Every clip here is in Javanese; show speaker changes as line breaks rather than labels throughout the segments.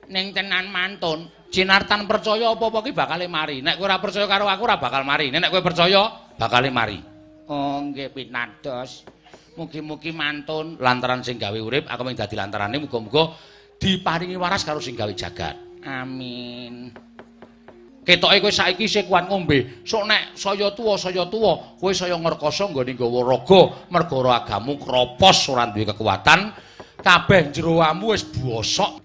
Ning tenan mantun, Cinartan percaya apa-apa ki bakale mari. Nek kowe ora percaya karo aku ora bakal mari. Nek kowe percaya bakale mari. Oh nggih pinados. Mugi-mugi mantun lantaran sing gawe urip aku mung dadi lantarane muga-muga diparingi waras karo sing gawe jagat. Amin. Ketoke kowe saiki isih kuat ngombe, sok nek saya tuwa kowe saya ngrekoso nggone nggawa raga merga ragamu kropos ora duwe kekuatan, kabeh jeroanmu wis bosok.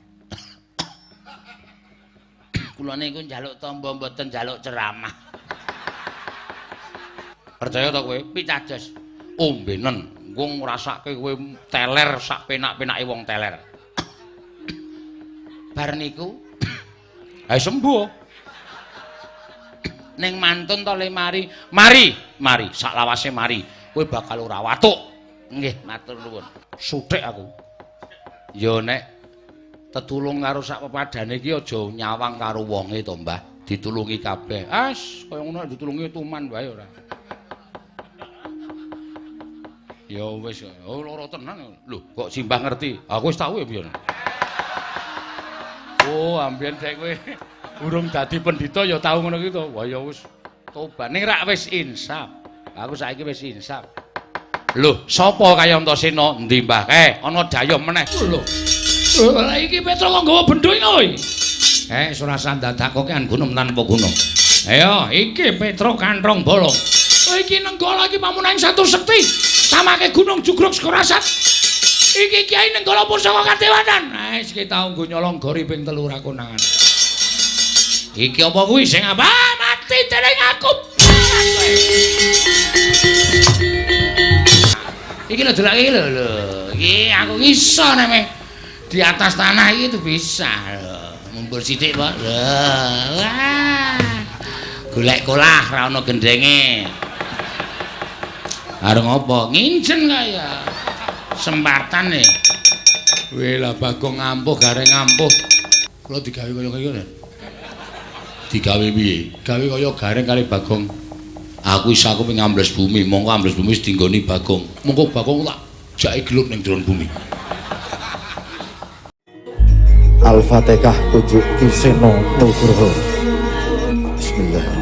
Kula niku njaluk tamba mboten njaluk ceramah. Percaya ta kowe? Pitados. Ombenen, engko ngrasake kowe teler sak penak-penake wong teler. Bar niku ayo sembuh. Ning mantun to le mari. Mari, mari sak lawase mari. Kowe bakal ora watuk. Nggih, matur nuwun. Suthik aku. Ya nek tetulung karo sak pepadane iki aja nyawang karo wonge to, Mbah. Ditulungi kabeh. As, kaya ngono ditulungi tuman wae ora. Ya wis, oh lara tenan. Lho, kok simbah ngerti? Aku wis tau ya biyen. Oh, ambiyen dek kowe urung dadi pendhita ya tau ngono ki to. Wah ya wis tobat. Ning rak wis insaf. Aku saiki wis insaf. Lho, sapa kaya Antasena? Endi Mbah? Kae ana dayuh meneh. Lho. Lha iki Petro kok nggawa bendho iki kowe? Eh, ora usah dadak kok kan gunung tanpa guna. Ayo, iki Petro kanthong bolong. Iki Nenggala iki pamunaing satu sekti. Tamake gunung jugruk sekorasat. Iki Kiai Nenggala pusaka kadewanan. Nah, wis ki tau nggo nyolong gori ping 3 ra konangan. Iki apa kuwi sing apa? Mati dening aku. Iki lho delok iki lho lho. Iki aku iso nek di atas tanah iki tuh bisa lho. Mumbul sithik, Pak. Lho. Wah. Golek kolah ra ono gendenge. Arep ngopo? Nginjen kaya. Sempatan e. Weh lah Bagong ngampuh gareng ngampuh. Kula digawe kaya ngene. Digawe piye? Gawe kaya gareng kali Bagong. Aku isa aku ping ambles bumi, mongko ambles bumi wis dinggoni Bagong. Mongko Bagong tak jake gelut ning jero bumi.
Al-Fatihah kunjuk Ki Seno Nugroho. Bismillahirrahmanirrahim.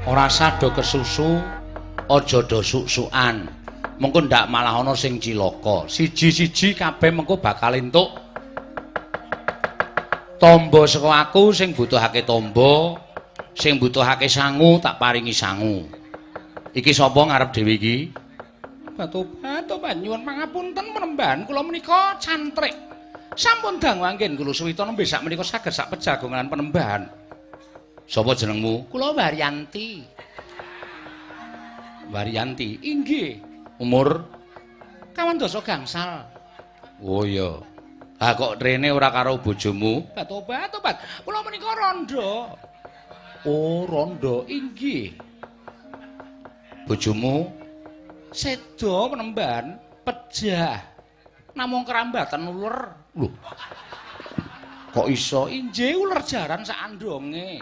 Ora sado kesusu, aja do suk-sukan. Mengko ndak malah ana sing cilaka. Siji-siji kabeh mengko bakal entuk tombo saka aku sing butuhake tombo, sing butuhake sangu tak paringi sangu. Iki sapa ngarep dhewe iki? Batu-batu nyuwun pangapunten penembahan kula menika cantrik. Sampun dangu anggen kula suwita nembe sak menika saged sak pejagongan penembahan. Sapa jenengmu? Kula Waryanti. Waryanti. Inggih. Umur 25 gangsal. Oh iya. Ha kok rene ora karo bojomu? Tobat, tobat. Kula menika rondo. Oh, rondo. Inggih. Bojomu sedo penemban pejah. Namung kerambatan uler. Lho. Kok iso? Injih uler jaran sak andonge.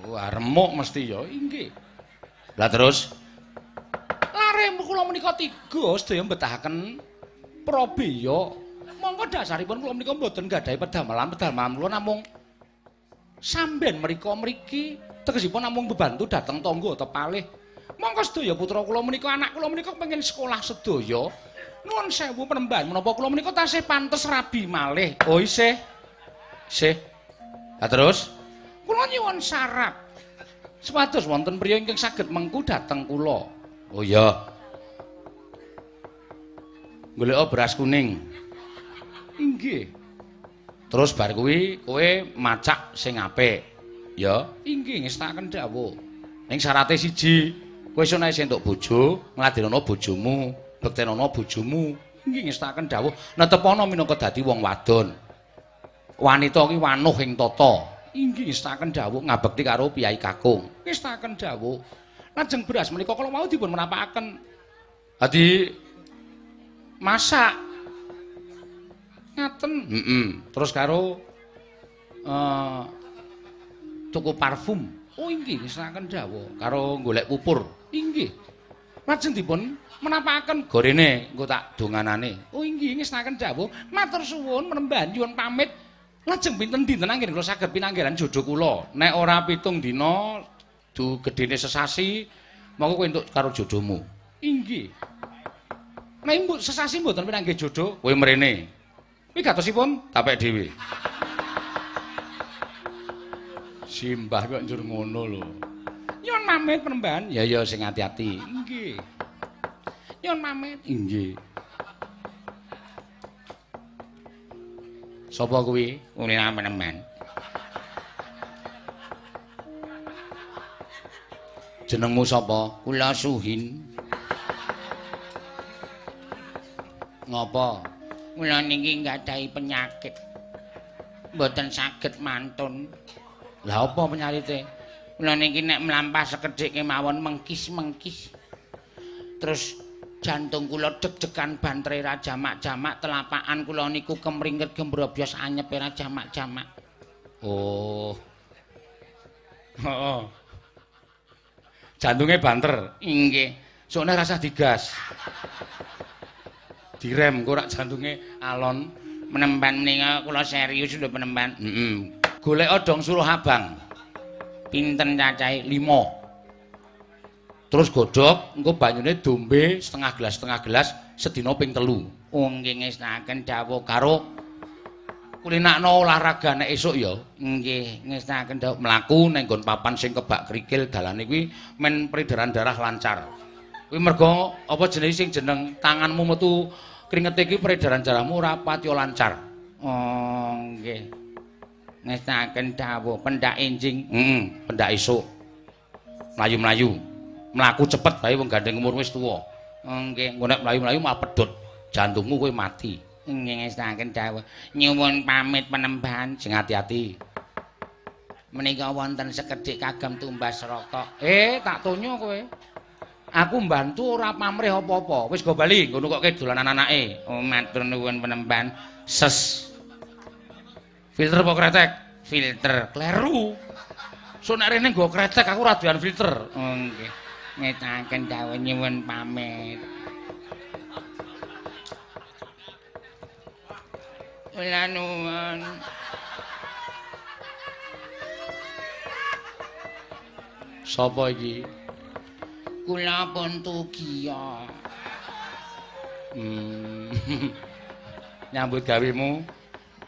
Wah, remuk mesti ya. Inggih. Lah terus lare kula menika tiga sedaya mbetahaken prabeya. Monggo dasaripun kula menika mboten gadhahi pedamelan-pedamelan kula namung samben mriko mriki tegesipun namung bebantu dhateng tangga tepalih. Monggo sedaya putra kula menika anak kula menika pengen sekolah sedaya. Nuwun sewu penemban menapa kula menika tasih pantes rabi malih. Oh isih. Isih. Lah terus kula nyuwun syarat. Supados wonten priya ingkang saged mengku dhateng kula. Oh iya. Goleka beras kuning. Inggih. Terus bar kuwi kowe macak sing apik. Ya, inggih ngestakaken dawuh. Ning syarate siji, kowe iso nek entuk bojo, ngladenono bojomu, bektenono bojomu. Inggih ngestakaken dawuh, netepono minangka dadi wong wadon. Wanita ki wanuh ing tata. Inggih ngestakaken dawuh ngabekti karo piyai kakung. Ngestakaken dawuh. Lajeng beras menika kala wau dipun menapakaken. Dadi masak. Ngaten. Heeh. Terus karo tuku parfum. Oh inggih ngestakaken dawuh karo golek pupur. Inggih. Lajeng dipun menapakaken gorene engko tak donganane. Oh inggih ngestakaken dawuh. Matur suwun menembahan nyuwun pamit. Lajeng pinten dinten anggen kula saged pinanggilan jodoh kula. Nek ora 7 dina du gedene sesasi monggo kowe entuk karo jodohmu. Inggih. Nek mbok sesasi mboten pinanggih jodoh, kowe mrene. Kuwi gatosipun tapek dhewe. Simbah kok njur ngono lho. Nyuwun pamit penembahan. Ya ya sing ati-ati. Inggih. Nyuwun pamit. Inggih. Sapa kuwi? Kula penembahan. Jenengmu sapa? Kula Suhin. Ngapa? Kula niki nggadahi penyakit. Mboten saged mantun. Lah apa penyakite? Kula niki nek mlampah sekedhik kemawon mengkis-mengkis. Terus jantung kula deg-degan bantere ra jamak-jamak, telapakan kula niku kemringket gembrobyos anyepe ra jamak-jamak. Oh. Heeh. Jantunge banter. Inggih. Sokne rasah digas. Direm kok rak jantunge alon. Penemban menika kula serius lho penemban. Heeh. Golek dong suruh abang. Pinten cacahe? 5. Terus godhog engko banyune dombe setengah gelas sedina ping 3. Oh nggih ngestakaken dawuh karo kulinakno olahraga nek esuk ya. Nggih ngestakaken dawuh mlaku ning nggon papan sing kebak krikil dalane kuwi men peredaran darah lancar. Kuwi mergo apa jenenge sing jeneng tanganmu metu kringete iki peredaran darahmu ora patiya lancar. Oh nggih. Ngestakaken dawuh pendak enjing. Heeh, pendak esuk. Mlayu-mlayu. Mlaku cepet bae wong gandeng umur wis tuwa. Oh nggih, engko nek mlayu-mlayu malah pedhot jantungmu kowe mati. Nggih ngestakaken dawuh. Nyuwun pamit penembahan sing ati-ati. Menika wonten sekedhik kagem tumbas rokok. Tak tonyo kowe. Aku mbantu ora pamrih apa-apa. Wis go bali nggo nukokke dolanan anake. Oh matur nuwun penembahan. Ses. Filter apa kretek? Filter. Kleru. Sok nek rene nggo kretek aku ora doyan filter. Oh nggih. Ngetaken dawuh nyuwun pamit. Kula nuwun. Sapa iki? Kula pun tugiya. Nyambut gawemu?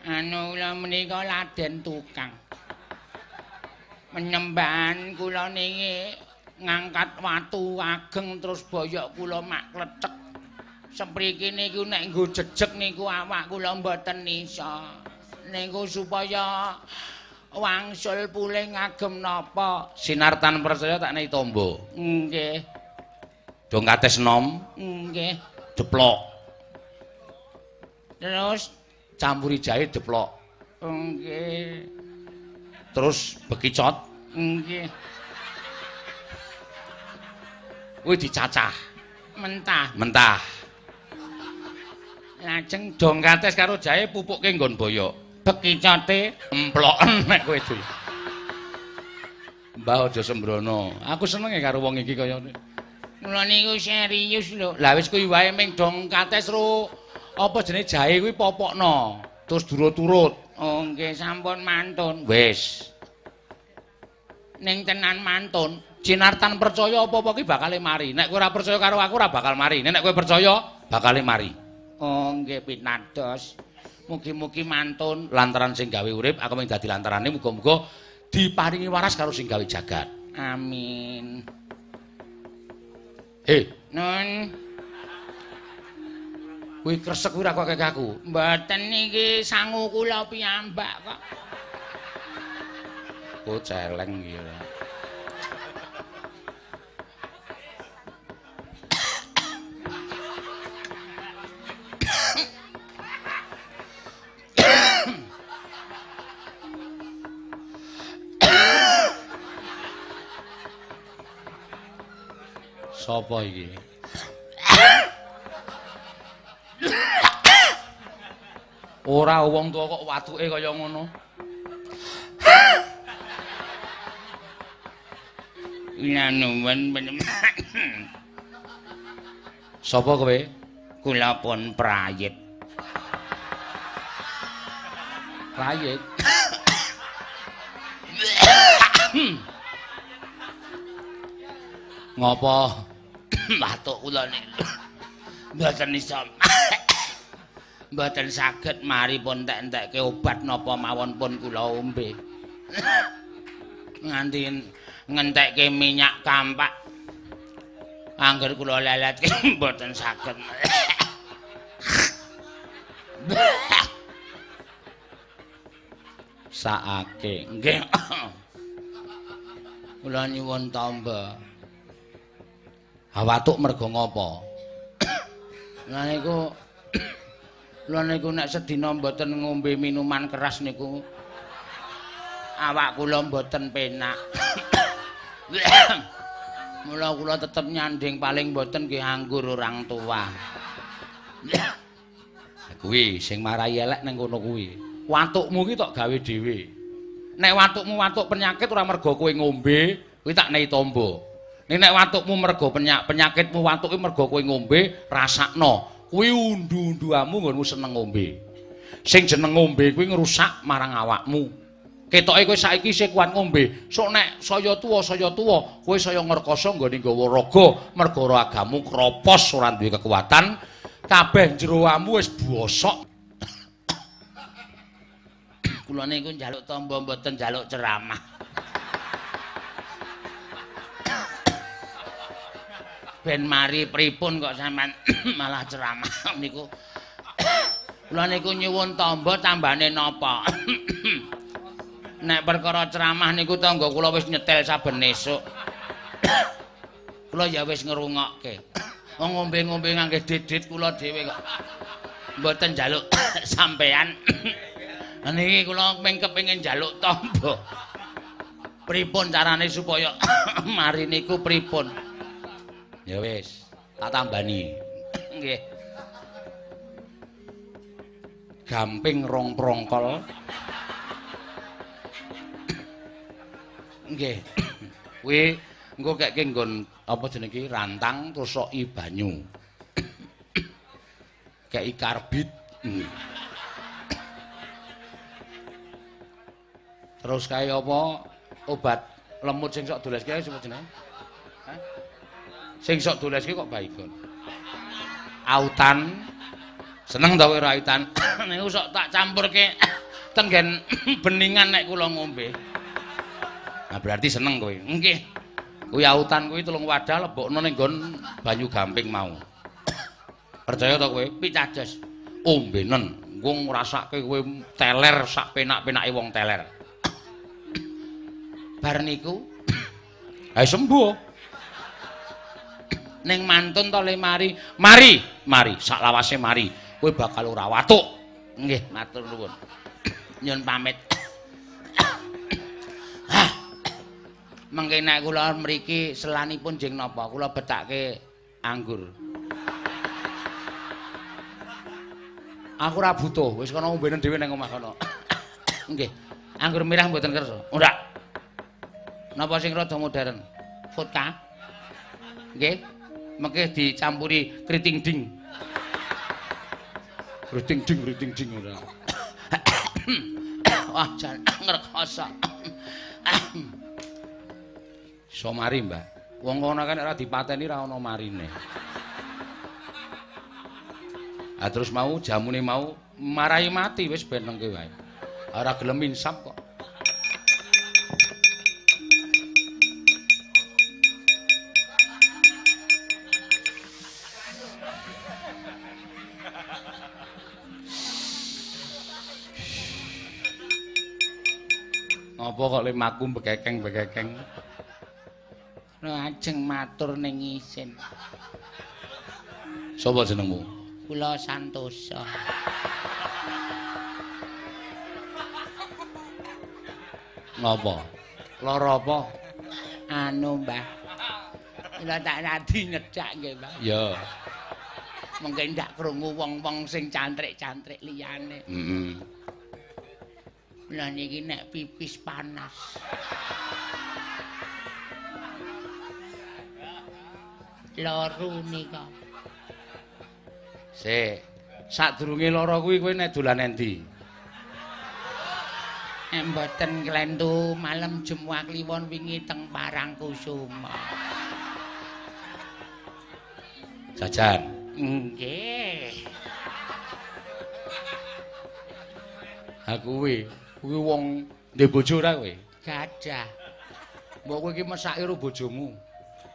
Anu kula menika laden tukang. Menyembahan kula niki ngangkat watu ageng terus boyok kula mak klecek. Sempriki niku nek nggo jejeg niku awak kula mboten iso. Niku supaya wangsul pulih ngagem napa? Sinartan percaya tak nei tombo. Nggih. Dong kates nom. Nggih. Deplok. Terus campuri jahe deplok. Nggih. Terus bekicot. Nggih. Kuwi dicacah. Mentah. Mentah. Lajeng dong kates karo jahe pupukke nggon boyok. Bekicote emploken nek kowe dul. Mbah aja sembrono. Aku senenge karo wong iki kaya ngene. Kula niku serius lho. Lah wis kuwi wae ming dong kates ro apa jenenge jahe kuwi popokno. Terus durut-turut. Oh nggih sampun mantun. Wis. Ning tenan mantun. Cinartan percaya apa-apa ki bakale mari. Nek kowe ora percaya karo aku ora bakal mari. Nek kowe percaya bakale mari. Oh nggih pitados. Mugi-mugi mantun lantaran sing gawe urip aku mung dadi lantarane muga-muga diparingi waras karo sing gawe jagat. Amin. Nun. Kuwi kresek kuwi ra kok aku. Mboten niki sangu kula piyambak kok. Ku celeng iki ora. Sapa iki? Ora wong tuwa kok watuke kaya ngono.
Nuwun.
Sapa kowe?
Kula pun prayit.
Prayit. Ngopo?
Watuk kula niku mboten iso. Mboten saged mari pun entek-entekke obat napa mawon pun kula ombe. Nganti ngentekke minyak kampak. Angger kula leletke mboten saged.
Saake.
Nggih. Kula nyuwun tamba.
Ha watuk mergo ngopo?
Lah niku kula niku nek sedina mboten ngombe minuman keras niku awak kula mboten penak. Mula kula tetep nyanding paling mboten nggih anggur orang tua.
Kuwi sing marai elek ning kono kuwi. Watukmu ki tok gawe dhewe. Nek watukmu watuk penyakit ora mergo kowe ngombe, kuwi tak nei tombo. Nek watukmu mergo penyakitmu watuke mergo kowe ngombe, rasakno. Kuwi undu-unduamu nggonmu seneng ngombe. Sing jeneng ngombe kuwi ngrusak marang awakmu. Ketoke kowe saiki isih kuat ngombe, sok nek saya tuwa kowe saya ngrekoso nggone nggawa raga, mergo ragamu kropos ora duwe kekuatan, kabeh jeroamu wis bosok.
Kula niku njaluk tamba mboten njaluk ceramah. Ben mari pripun kok sampean malah ceramah niku. Kula niku nyuwun tamba tambane napa? Nek perkara ceramah niku tangga kula wis nyetel saben esuk. Kula ya wis ngrungokke. Wong ngombe-ngombe ngangge dit-dit kula dhewe kok. Mboten njaluk sampean. Niki kula mung kepengin njaluk tamba. Pripun carane supaya mari niku pripun?
Ya wis, tak tambani.
Nggih.
Gamping rong prongkol. Nggih. Kuwi engko keke nggon apa jenenge iki rantang terus soki banyu. Kei karbit. Terus kae apa obat lemut sing sok doleske sapa jenenge? Hah? Sing sok doleske kok baygon. Autan. Seneng ta kowe autan?
Niku sok tak campurke tenggen beningan nek kula ngombe.
Nah berarti seneng kowe.
Nggih.
Kuwi autan kuwi 3 wadah lebokno ning nggon banyu gamping mau. Percaya ta kowe?
Pitados.
Ombenen, engko ngrasake kowe teler sak penak-penake wong teler.
Bar niku
ae sembuh.
Ning mantun to le mari.
Mari, mari sak lawase mari. Kowe bakal ora watuk.
Nggih, matur nuwun. Nyun pamit. Mengke nek kula mriki selanipun jeng napa? Kula betake anggur.
Aku ora butuh, wis kono ombenen dhewe nang omah kono.
Nggih. Anggur merah mboten kersa. Ora. Napa sing rada modern? Vodka. Nggih. Mengke dicampuri kriting ding.
Kriting ding, kriting ding ora.
Wah, jan ngrekoso.
Iso mari, Mbah. Wong kono kan ora dipateni ora ana marine. Ah terus mau jamune mau marai mati wis ben nengke wae. Ora gelem insap kok. Ngapa kok limaku bekekeng-bekekeng?
Lajeng matur ning isin.
Sapa jenengmu?
Kula Santosa.
Ngapa? Lara apa?
Anu, Mbah. Kula tak radi nyedhak nggih, Mbah.
Ya.
Mengke ndak krungu wong-wong sing cantrik-cantrik liyane.
Heeh.
Lah niki nek pipis panas. Loro nika.
Sik, sadurunge lara kuwi kowe nek dolan endi?
Nek mboten klentu malem Jumat Kliwon wingi teng Parangkusuma.
Jajan.
Nggih.
Ha kuwi, kuwi wong ndek bojo ora kowe?
Gadah.
Mbok kowe iki mesake karo bojomu.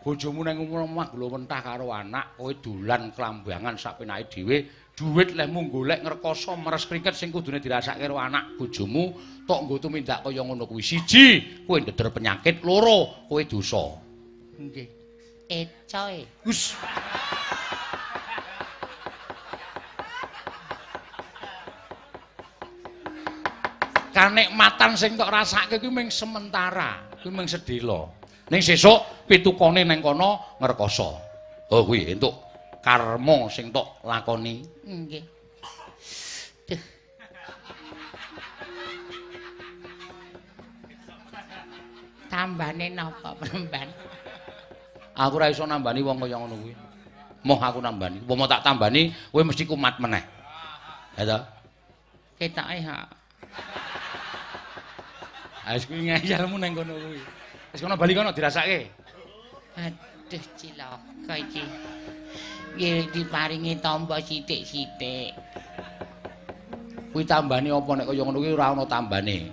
Bojomu nang omah gula mentah karo anak, kowe dolan klambangan sak penake dhewe, dhuwit lehmu golek ngrekoso meres kriket sing kudune dirasake karo anak bojomu, tok nggo tumindak kaya ngono kuwi. Siji, kowe ndeder penyakit, loro, kowe dosa.
Nggih. Ecoe.
Wis. Kanikmatan sing tok rasake kuwi mung sementara, kuwi mung sedhela. Ning sesuk pitukane nang kono ngrekoso. Oh kuwi entuk karma sing tok lakoni.
Nggih. Duh. Tambane napa, Premban?
Aku ora iso nambani wong kaya ngono kuwi. Moh aku nambani. Umpama tak tambani, kowe mesti kumat meneh. Ya ta?
Ketoke ha.
Wis kuwi ngeyelmu nang kono kuwi. Wis kono bali kono dirasake.
Aduh cilaka iki. Nggih diparingi tamba sithik-sithik.
Kuwi tambane apa nek kaya ngono kuwi ora ana tambane.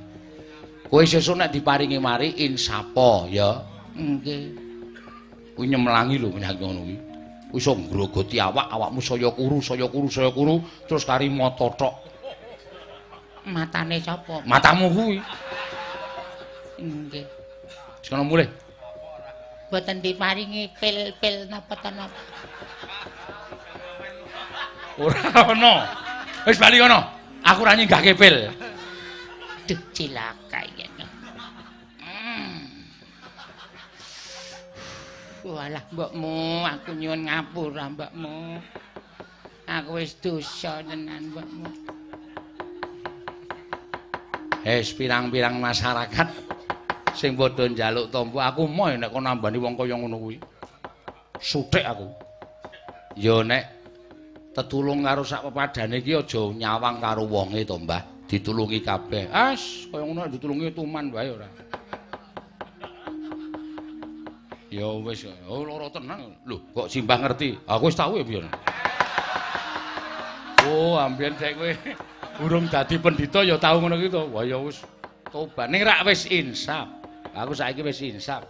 Kowe sesuk nek diparingi mari insapa ya.
Nggih.
Kuwi nyemlangi lho penyakit ngono kuwi. Kuwi iso ngrogoti awak, awakmu saya kuru, saya kuru, saya kuru, terus kari mata tok.
Matane sapa?
Matamu kuwi.
Nggih.
Wis kono mulih.
Mboten diparingi pil-pil napa ta napa.
Ora ana. Wis bali kono. Aku ora nyinggahke pil.
Duh cilaka yen. Walah mbokmu, aku nyuwun ngapura mbokmu. Aku wis dosa tenan mbokmu.
Wis pirang-pirang masyarakat sing padha njaluk tampa aku moh nek kon nambani wong kaya ngono kuwi. Suthik aku. Ya nek tetulung karo sak pepadane iki aja nyawang karo wonge to, Mbah. Ditulungi kabeh. As, kaya ngono ditulungi tuman wae ora. Ya wis, oh lara tenan. Lho, kok simbah ngerti? Aku wis tau ya biyen. Oh, ambiyen dek kowe urung dadi pendhita ya tau ngono kuwi to. Wah ya wis tobat. Ning rak wis insaf. Aku saiki wis insaf.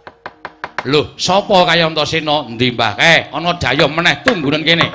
Lho, sapa kaya Antasena? Endi Mbah? Kae ana dayoh meneh tunggunen kene.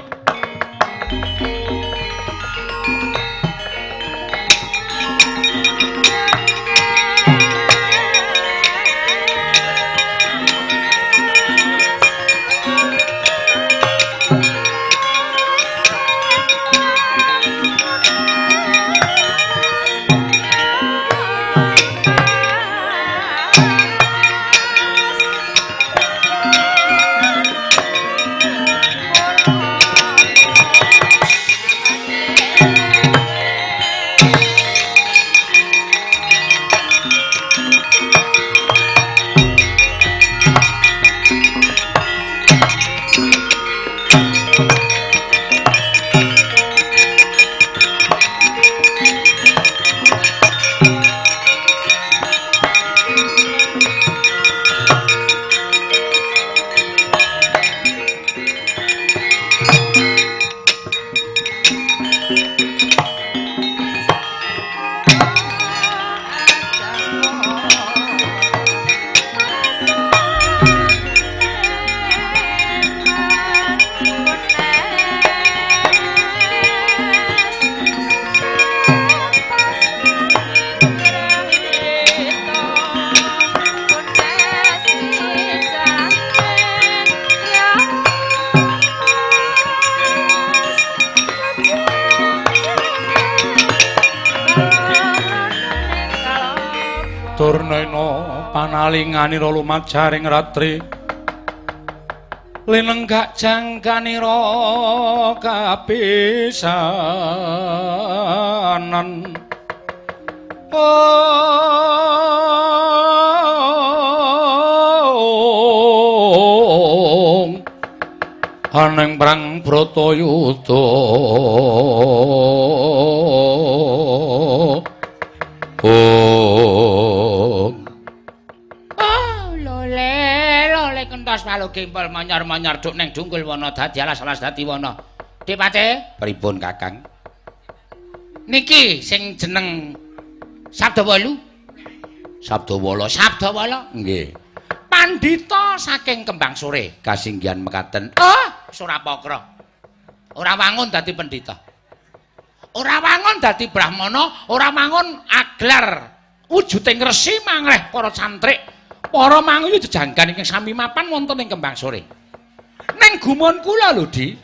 Durna panalinganira lumajaring ratri linenggak jangkanira kapisanan. Ong aneng prang Bratayuda. Ong
Oh, lole lole kentos palu gempol manyar-manyar duk neng dungkul wana dadi alas-alas dadi wana. Dipate
pripun Kakang?
Niki sing jeneng Sabdawala.
Sabdawala,
Sabdawala.
Nggih.
Pandhita saking Kembang Sore
kasinggihan mekaten.
Oh, Surapakra. Ora wangun dadi pendhita. Ora wangun dadi brahmana, ora wangun aglar wujuding resi mangreh para cantrik, para manguyu jejanggan ingkang sami mapan wonten ing Kembang Sore. Ning gumun kula lho, Di.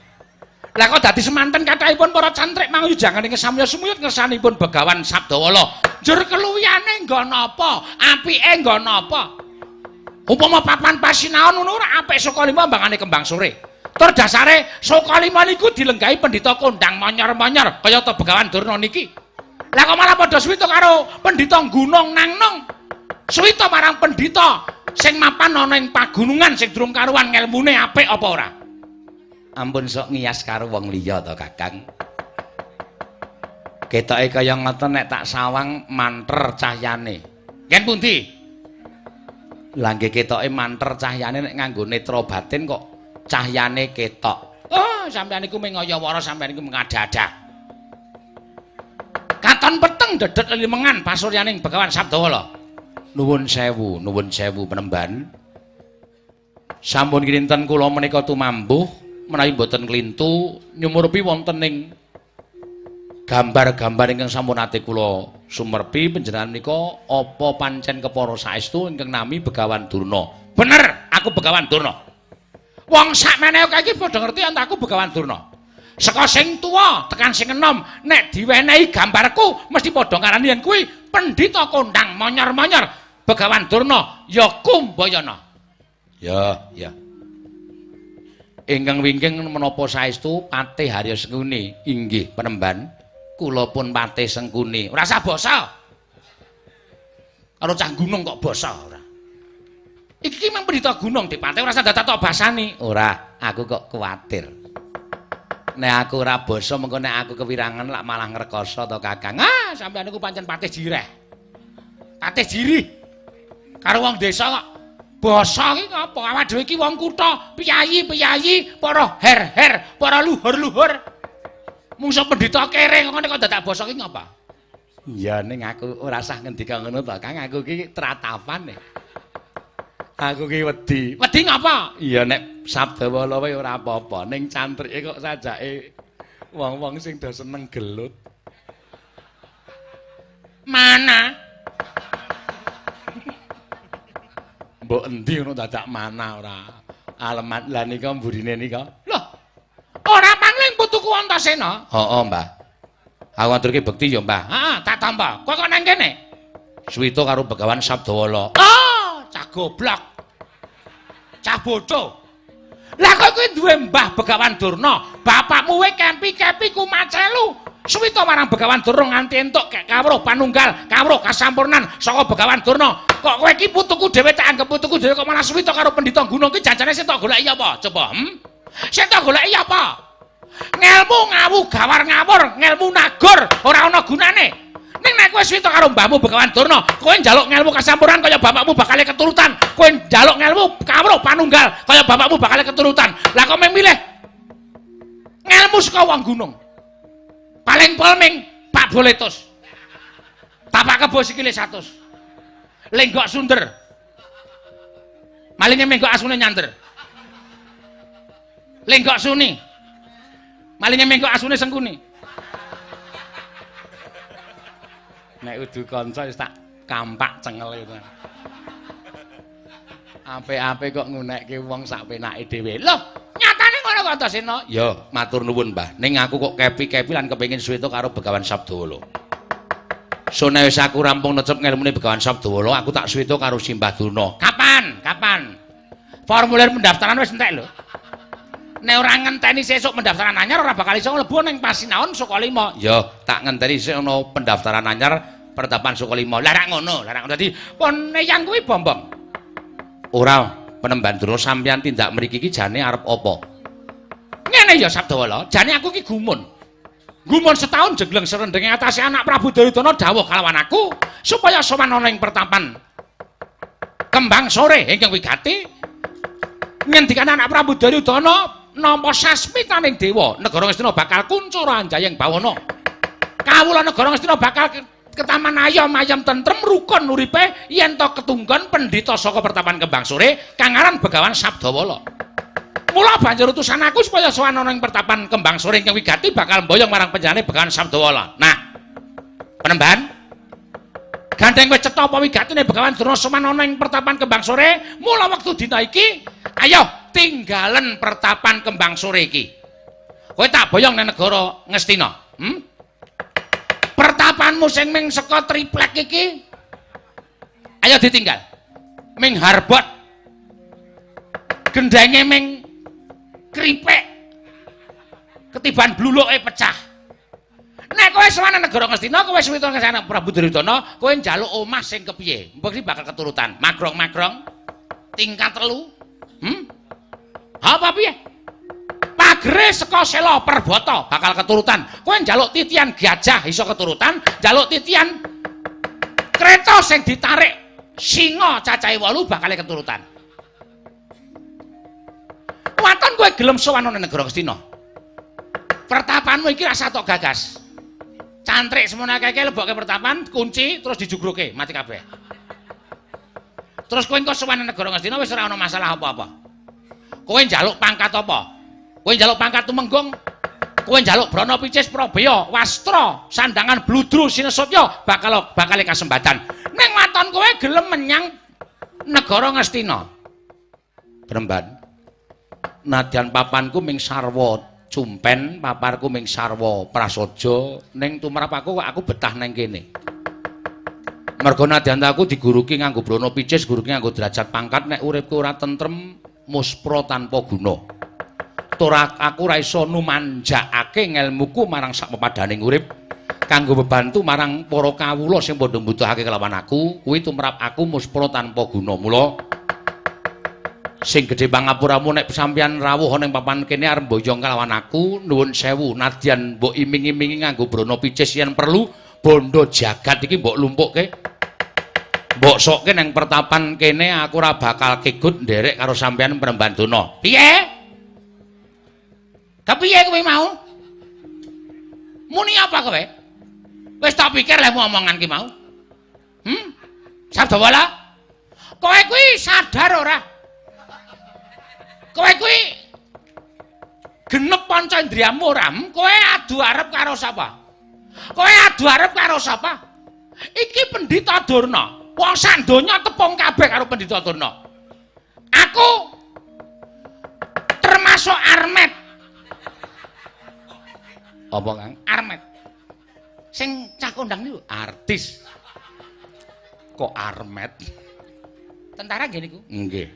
Lah kok dadi semanten kathahipun para cantrik manguyu janggan ingkang samya sumuyut ngersanipun Begawan Sabdawala. Njur keluwihane nggon apa? Apike nggon apa? Upama papan pasinaon ngono ora apik Sukalima mbangane Kembang Sore. Tur dasare Sukalima niku dilenggahi pendhita kondang manyor-manyor kaya ta Begawan Durna niki. Lah kok malah padha suwita karo pendhita gunung nang-nang. Suwita marang pendhita sing mapan ana ing pagunungan sing durung karuan ngelmune apik apa ora?
Ampun sok ngiyas karo wong liya to, Kakang. Ketoke kaya ngoten nek tak sawang manter cahyane.
Ngen pundi?
Lah nggih ketoke manter cahyane nek nganggo netra batin kok cahyane ketok.
Oh, sampeyan iku mung ngayawara, sampeyan iku mengada-ada. Katon peteng dedet lelimengan pasuryaning Begawan Sabdawala.
Nuwun sewu, nuwun sewu penemban. Sampun kinten kula menika tumambuh menawi mboten klintu nyumurupi wonten ing gambar-gambar ingkang sampun ate kula sumerpi panjenengan menika apa pancen kepara saestu ingkang nami Begawan Durna.
Bener, aku Begawan Durna. Wong sakmene akeh iki padha ngerti yen aku Begawan Durna. Saka sing tuwa tekan sing enom nek diwenehi gambarku mesti padha ngarani yen kuwi pendhita kondang manyor-manyor Begawan Durna ya Kumbayana.
Ya, ya. Ingkang wingking menapa saestu Patih Harya Sengkuni? Inggih penemban. Kula pun Patih Sengkuni.
Ora usah basa. Karo cah gunung kok basa ora. Iki ki mang pendhita gunung Dipate ora usah dadak tok basani.
Ora, aku kok kuwatir. Nek aku ora basa mengko nek aku kewirangan lak malah ngrekoso to Kakang.
Ah, sampeyan niku pancen patih jireh. Patih jirih. Karo wong desa kok basa iki ngapa? Awak dhewe iki wong kutha, piyayi-piyayi, para her-her, para luhur-luhur. Mungso pendhita kere ngene kok dadak basa iki ngapa?
Ya ning aku ora usah ngendika ngono to Kang, aku iki tratapan. Aku ki wedi.
Wedi ngapa?
Iya nek Sabdawala wae ora apa-apa, ning cantrike kok sajake wong-wong sing do seneng gelut.
Mana?
Mbok endi ngono dadak mana ora? Alemat lah nika mburine nika.
Loh. Ora pangling putuku Antasena.
Heeh, Mbah. Aku aturke bekti ya, Mbah.
Heeh, tak tampa. Kowe kok nang kene?
Suwita karo Begawan Sabdawala.
Oh, cah goblok. Cah bodoh. Lah kowe kuwi duwe Mbah Begawan Durna, bapakmu we kempi-kempi kumacelu. Suwita marang Begawan Durna nganti entuk kawruh panunggal, kawruh kasampurnan saka Begawan Durna. Kok kowe iki putuku dhewe tak anggep putuku dhewe kok malah suwita karo pendhita gunung ki janjane sing tok goleki apa? Coba, Sing tok goleki apa? Ngelmu ngawu gawar ngawur, ngelmu nagur ora ana gunane. Ning nek kowe suwita karo mbahmu Begawan Durna, kowe njaluk ngelmu kasampurnan kaya bapakmu bakal keturutan. Kowe njaluk ngelmu kawruh panunggal kaya bapakmu bakal keturutan. Lah kok milih ngelmu saka wong gunung. Paling polming Pak Boletus. Tapak kebo sikile 100. Lenggok sunder. Malinge menggok asune nyander. Lenggok suni. Malinge menggok asune sengkuni.
Nek udu kanca wis tak kampak cengele to. Apik-apik kok ngunekke wong sak penake dhewe.
Loh, nyatane ngono kok Antasena.
Ya, matur nuwun, Mbah. Ning aku kok kepi-kepi lan kepengin suwita karo Begawan Sabdawala. Sone wis aku rampung necep ngelmune Begawan Sabdawala, aku tak swita karo Simbah Durna. Kapan? Kapan? Formulir pendaftaran wis entek lho. Nek ora ngenteni sesuk pendaftaran anyar ora bakal iso mlebu ning Pasinaon Sukalima. Ya, tak ngenteni sik ana pendaftaran anyar pertapan Sukalima. Lah rak ngono, lah rak ngono. Dadi pon eyang kuwi bombong. Ora, Penemban Durna sampeyan tindak mriki iki jane arep apa? Ngene ya Sabdawala, jane aku iki gumun. Gumun setahun jegleng serendenge atase anak Prabu Duryudana dawuh kalawan aku supaya sowan ana ing pertapan Kembang Sore ingkang wigati. Ngendikane anak Prabu Duryudana nampa sasmitaning dewa, negara Ngastina bakal kuncara anjayeng bawana. Kawula negara Ngastina bakal ketaman ayom ayem tentrem rukun uripe yen to ketunggon pendhita saka pertapan Kembang Sore kang aran Begawan Sabdawala. Mula banjur utusan aku supaya sowan ana ing pertapan Kembang Sore ingkang wigati bakal mboyong marang panjenengane Begawan Sabdawala. Nah, Penemban, gandeng wis cetha apa wigatine Begawan Durna sowan ana ing pertapan Kembang Sore, mula wektu dina iki ayo tinggalen pertapan Kembang Sore iki. Kowe tak boyong nang negara Ngastina. Pertapanmu sing ming saka triplek iki ayo ditinggal. Ming harbot. Gendenge ming kripik. Ketiban bluluke pecah. Nek kowe sowan nang negara Ngastina, kowe suwita nang Prabu Duryudana, kowe njaluk omah sing kepiye? Mbok iki bakal keturutan. Magrong-magrong tingkat 3. Apa piye? Pagere saka sela perbata bakal keturutan. Kowe njaluk titian gajah iso keturutan, njaluk titian kereta sing ditarik singa cacahe 8 bakal keturutan. Waton kowe gelem sowan nang negara Ngastina. Pertapanmu iki rasa tok gagas. Cantrik semono akeh lebokke pertapan, kunci terus dijugruke, mati kabeh. Terus kowe engko sowan nang negara Ngastina wis ora ana masalah apa-apa. Kowe njaluk pangkat apa? Kowe njaluk pangkat tumenggung? Kowe njaluk brana picis prabeya, wastra, sandangan bludru sinesutya bakal bakale kasembatan. Ning waton kowe gelem menyang negara Ngastina. Bremban. Nadyan papanku ming sarwa cumpen, paparku ming sarwa prasaja, ning tumrap aku kok aku betah nang kene. Merga nadyan aku diguruki nganggo brana picis, guruki nganggo derajat pangkat, nek uripku ora tentrem muspra tanpa guna. Tur aku ora iso numanjakake ngelmuku marang sak pepadaning urip kanggo bebantu marang para kawula sing padha mbutuhake kelawan aku, kuwi tumrap aku muspra tanpa guna. Mula sing gedhe pangapuramu nek sampeyan rawuh ana ing papan kene arep mboyong kelawan aku, nuwun sewu nadyan mbok iming-imingi nganggo brana picis yen perlu bondo jagat iki mbok lumpukke. Mbok sokke nang pertapan kene aku ora bakal kegut nderek karo sampeyan Penemban Durna. Piye? Kepiye kowe mau? Muni apa kowe? Wis tak pikir lehmu omongan ki mau. Sabdawala? Kowe kuwi sadar ora? Kowe kuwi genep panca indriyamu ora? Kowe adu arep karo sapa? Kowe adu arep karo sapa? Iki Pendhita Durna. Wong sak donya tepung kabeh karo Pendhita Durna. Aku termasuk Armet. Apa, Kang? Armet. Sing cah kondang niku artis. Kok Armet? Tentara nggih niku? Nggih.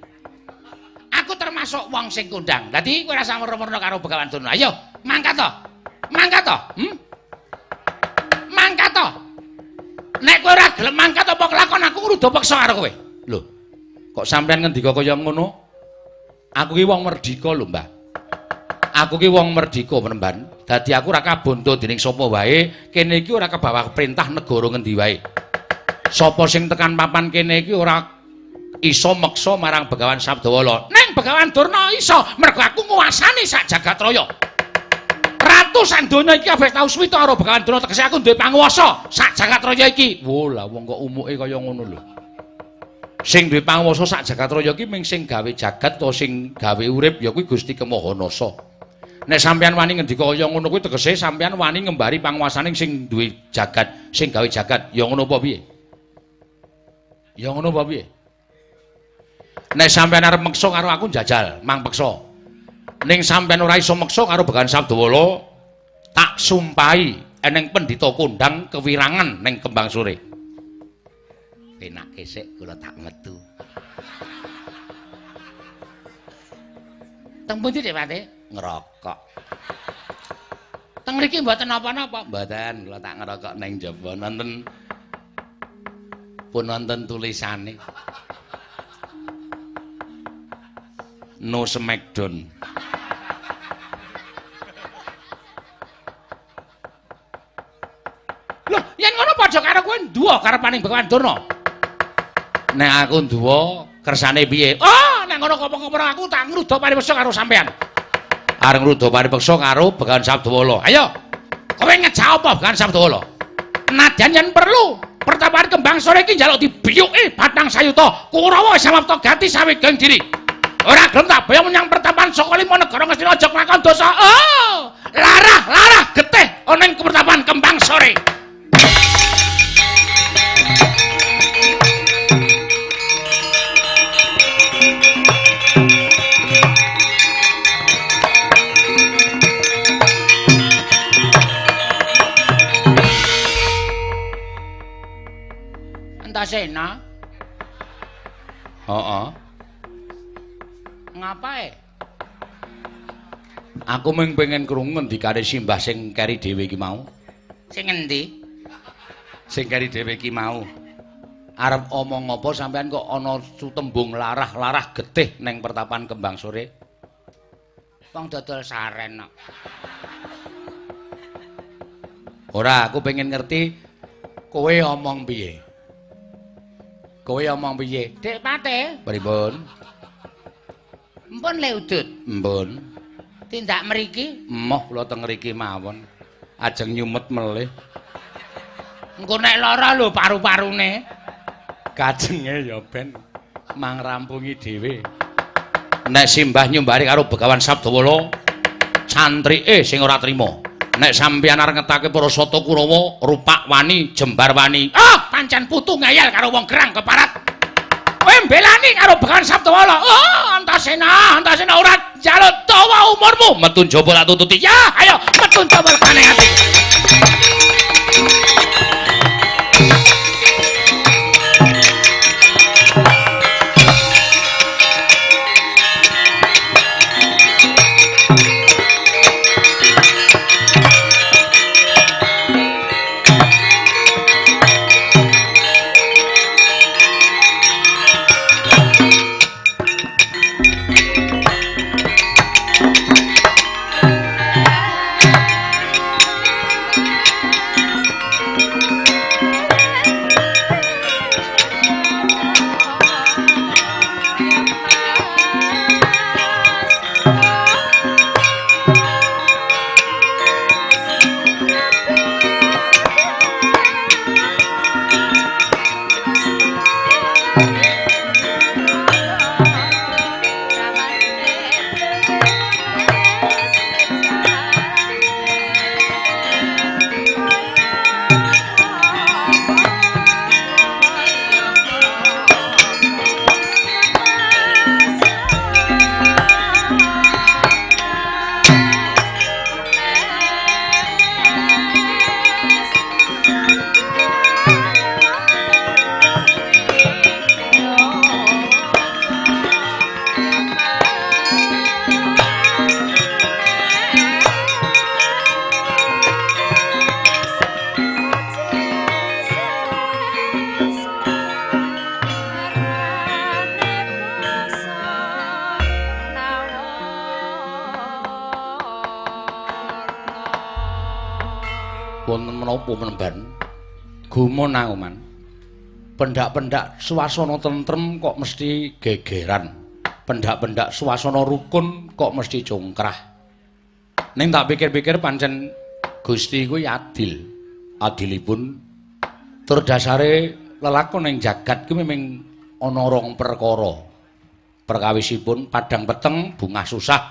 Aku termasuk wong sing kondang. Dadi kowe ora usah werna-werna karo Begawan Durna. Ayo, mangkat to. Mangkat to. Mangkat to. Nek kowe ora gelem mangkat apa kelakon aku kudu peksa karo kowe. Lho. Kok sampean ngendika kaya ngono? Aku ki wong merdika lho, Mbah. Aku ki wong merdika, Penemban. Dadi aku ora kabondo dening sapa wae, kene iki ora kebawah perintah negara ngendi wae. Sapa sing tekan papan kene iki ora iso meksa marang Begawan Sabdawala. Ning Begawan Durna iso, mergo aku nguasani sak jagat raya. Ratu sak donya iki kabeh tau suwita karo Begawan Durna, tegese aku duwe panguwasa sak jagat raya iki. Wo lah wong kok umuke kaya ngono lho. Sing duwe panguwasa sak jagat raya iki ming sing gawe jagat utawa sing gawe urip ya kuwi Gusti Kemahanasa. Nek sampeyan wani ngendika kaya ngono kuwi tegese sampeyan wani ngembari panguwasaning sing duwe jagat, sing gawe jagat. Ya ngono apa piye? Ya ngono apa piye? Nek sampeyan arep meksa karo aku njajal, mang peksa. Ning sampeyan ora iso meksa karo Begawan Sabdawala, tak sumpahi Eneng pendhita kondang kewirangan ning Kembang Sore. Penake sik kula tak metu. Teng pundi Dik Pati? Ngerokok. Teng mriki mboten napa-napa. Mboten, kula tak ngerokok ning jaba nonton pun nonton tulisane. No Smackdown. Loh, yen ngono padha karo kowe nduwa karepaning Begawan Durna. Nek aku nduwa kersane piye? Oh, nek ngono kopo-kopo aku tak ngruda paripeksa karo sampean. Arep ngruda paripeksa karo Begawan Sabdawala. Ayo. Kowe ngejak apa Begawan Sabdawala? Nadyan yen perlu pertapaan Kembang Sore iki njaluk dibiyuki batang sayuta Kurawa samapta gati sawegeng diri. Ora gelem tak boyong menyang pertapaan saka lima negara Ngastina aja nglakon dosa. Oh, larah-larah getih ana ing pertapaan Kembang Sore. Antasena. Heeh. Ngapae? Aku mung pengen krungu ngendikane simbah sing keri dhewe iki mau. Sing ngendi? Sing keri dhewe iki mau. Arep omong apa sampean kok ana sutembung larah-larah getih ning pertapan Kembang Sore? Wong dodol saren kok. Ora, aku pengen ngerti kowe omong piye. Kowe omong piye? Dik Pate. Pripun? Mpun le udut. Mpun. Tindak mriki? Emoh kula teng mriki mawon. Ajeng nyumet melih. Engko nek lara lho paru-parune. Kajenge ya ben mang rampungi dhewe. Nek simbah nyumbari karo Begawan Sabdawala, cantrike sing ora trima. Nek sampeyan arep ngetake para sata Kurawa, rupak wani, jembar wani. Ah, pancen putu ngeyel karo wong gerang keparat. Kowe mbelani karo Begawan Sabdawala. Oh, Antasena, Antasena ora njaluk dawa umurmu. Metu njaba tak tututi. Ya, ayo metu njaba lekane ati. Wonten menapa menemban? Gumun aku, Man. Pendak-pendak suasana tentrem kok mesti gegeran. Pendak-pendak suasana rukun kok mesti congkrah. Ning tak pikir-pikir pancen Gusti kuwi adil. Adilipun tur dasare lelakon ing jagat kuwi memang ana rong perkara. Perkawisipun padang peteng, bungah susah,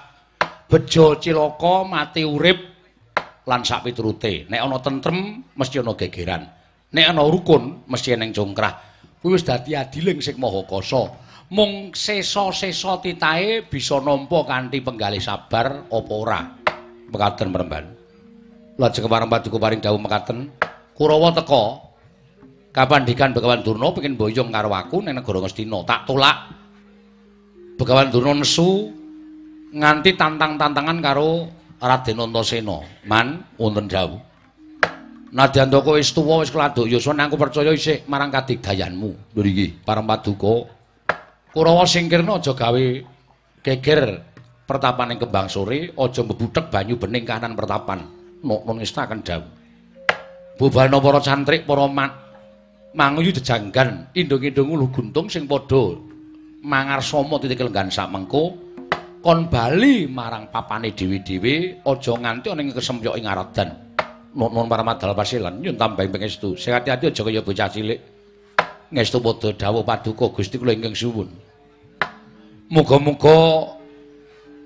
bejo cilaka, mati urip lan sak piturute. Nek ana tentrem mesti ana gegeran. Nek ana rukun mesti eneng congkrah. Kuwi wis dadi adiling sing maha kasa. Mung sesa-sesa titahe bisa nampa kanthi penggalih sabar apa ora. Mekaten Premban. Lajeng pareng paduka paring dawuh mekaten, Kurawa teka kapandikan Begawan Durna pengin boyong karo aku ning negara Ngastina. Tak tolak. Begawan Durna nesu nganti tantang-tantangan karo Raden Antasena. Man, wonten dawuh. Nadyan ta kowe wis tuwa wis keladuk yuswa, aku percaya isih marang kadigdayanmu. Lho iki pareng paduka. Kurawa singkirna aja gawe geger pertapaning Kembang Sore, aja mbebuthek banyu bening kanan pertapan. Nok ngestaken dawuh. Bubarna para cantrik, para manguyu jejanggan, indung-indung uluh guntung sing padha mangarsama titik lenggan samengko kon bali marang papane dhewe-dhewe, aja nganti ana ing kesempyok ing aradan. Nuwun paramadal pasilan nyun tambahing pangestu. Sing ati-ati aja kaya bocah cilik. Ngestu padha dawuh paduka Gusti kula ingkang suwun. Muga-muga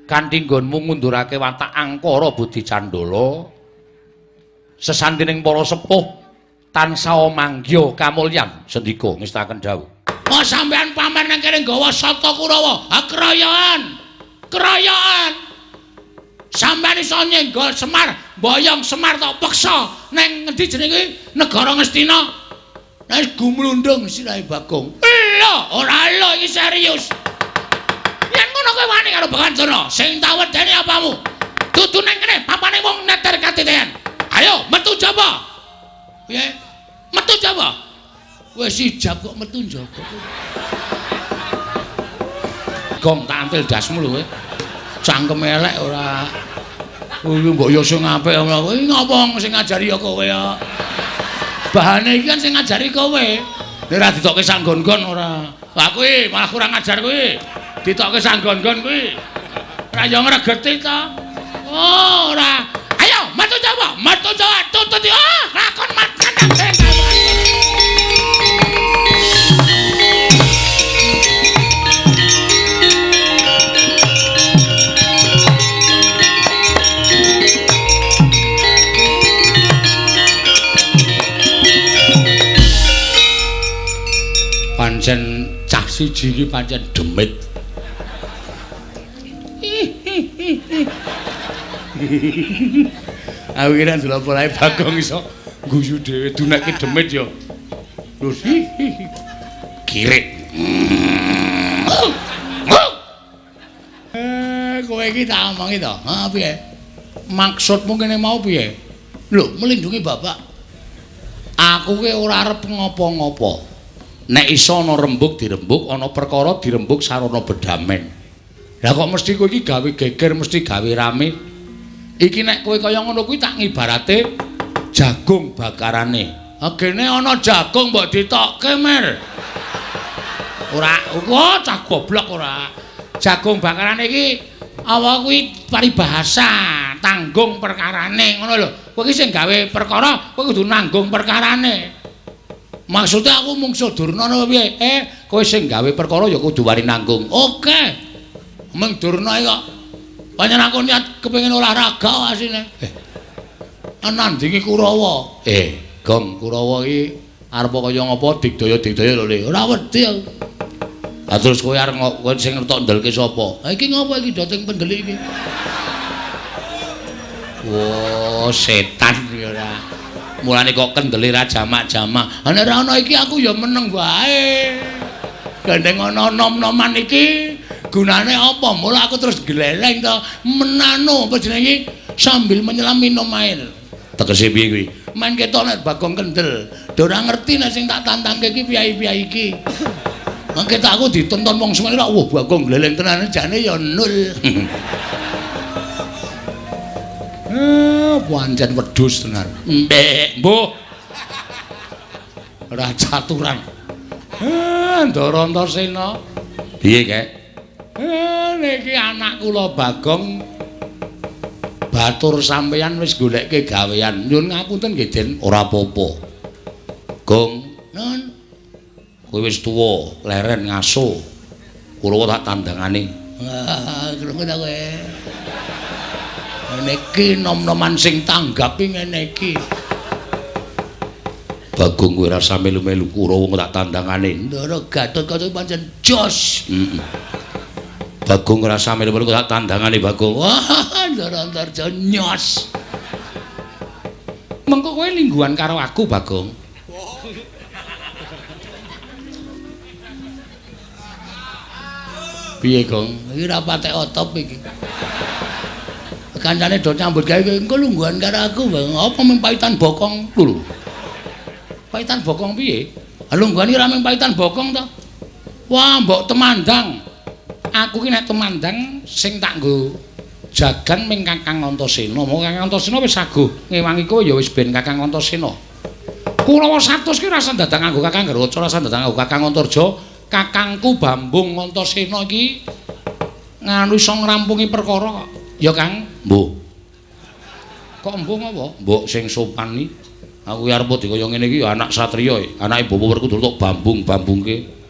kanthi nggonmu ngundurake watak angkara budi candala, sesantining para sepuh tansah manggiha kamulyan. Sendika ngestaken dawuh.
Oh, sampean pamer nang kene nggawa sata Kurawa. Ha kroyokan. Kroyokan. Sampeyan iso nyenggol Semar, mboyong Semar tok peksa neng ngendi jenenge kuwi? Negara Ngastina. Wis gumlundung sirahe Bagong. Lho, ora lho iki serius. Yen ngono kowe wani karo Begawan Durna, sing tak wedeni apamu? Dudu nang kene papane wong neter katitean. Ayo metu jaba. Piye? Metu jaba. Wis ijab kok metu njaba.
Gong tak antil dasmu lho kowe. Cangkem elek ora. Kuwi mbok yo sing apik ngono. Kuwi ngopo sing ngajari ya kowe ya. Bahane iki kan sing ngajari kowe. Nek ora ditokke sanggon-gon ora. Lah kuwi malah kurang ajar kuwi. Ditokke sanggon-gon kuwi. Ora yo ngregeti ta. Oh, ora.
Ayo metu jaba, metu jaba tutut. Ah, lakon matan.
Pancen cah siji iki pancen demit. Aku kira ndelok polahe Bagong iso guyu dhewe duneke demit ya. Lho kirik.
Kowe iki tak omongi to. Ha piye? Maksudmu kene mau piye? Lho, melindungi bapak.
Aku ki ora arep ngopo-ngopo. Nek iso ana rembug dirembug, ana perkara dirembug sarana bedamen. Lah kok mesti kowe iki gawe geger, mesti gawe rame. Iki nek kowe kaya ngono kuwi tak ngibarate jagung bakarane.
Ha gene ana jagung mbok ditokke, Mir. Ora, kok cah goblok ora. Jagung bakarane iki apa kuwi paribahasa, tanggung perkarane ngono lho. Kowe iki sing gawe perkara, kowe kudu nanggung perkarane. Maksudnya aku mungsuh Durna apa piye?
Kowe sing gawe perkara ya kudu wani nanggung.
Oke. Meng Durna iki kok pancen aku niat kepengin olahraga asine. Nandingi Kurawa.
Gong Kurawa iki arep kaya ngapa digdaya-digdaya lho Le.
Ora wedi aku.
Lah terus kowe arep kowe sing tok ndelke sapa?
Ha iki ngopo iki doting pendelik iki?
Wah, setan iki ora. Mulane kok kendele ra jamak-jamak.
Ha nek ora ana iki aku ya meneng wae. Gandeng ana nom-noman iki gunane apa? Mula aku terus gleleng to menano apa jenenge sambil menyelam minum air.
Tegese piye kuwi?
Men ketok nek Bagong kendel. Do ora ngerti nek sing tak tantangke iki piyai-piyai iki. Mangke tak aku ditonton wong semene ora wah Bagong gleleng tenan jane ya nul. Pancen wedhus tenan.
Mbek, mbuh.
Ora caturan. Ndara Antasena.
Piye, Kek?
Niki anak kula Bagong batur sampeyan wis golekke gawean. Nyuwun ngapunten nggih, Den.
Ora apa-apa. Gong,
nun.
Kowe wis tuwa, leren ngaso. Kula tak tandangane.
Ah, krungu ta kowe. Ngene iki nom-noman sing tanggapi ngene iki.
Bagong kowe rasa melu-melu Kurawa tak tandangane.
Ndara Gatotkaca pancen jos.
Heeh. Bagong rasa melu-melu tak tandangane Bagong.
Wah, Ndara Antarja nyos.
Mengko kowe lingguhan karo aku, Bagong. Piye, Gong? Iki ora patek otop iki. Kancane do nyambut gawe engko lungguhan karo aku, Bang. Apa mung paitan bokong lho. Paitan bokong piye? Ha lungguhan iki ora mung paitan bokong to. Wah, mbok temandang. Aku ki nek temandang sing tak nggo jagan ming Kakang Antasena. Monggo Kakang Antasena wis saguh ngewangi kowe ya wis ben Kakang Antasena. Kurawa 100 ki rasa dadak nganggo Kakang Garuca, rasa dadak nganggo Kakang Antarja. Kakangku Bambung Antasena iki nganu iso ngrampungi perkara kok. Ya Kang, mbuh. Kok mbuh apa? Mbok sing sopan iki. Aku arep dikaya ngene iki ya anak satriya, anake Bapak Werkudara tok bambung-bambungke.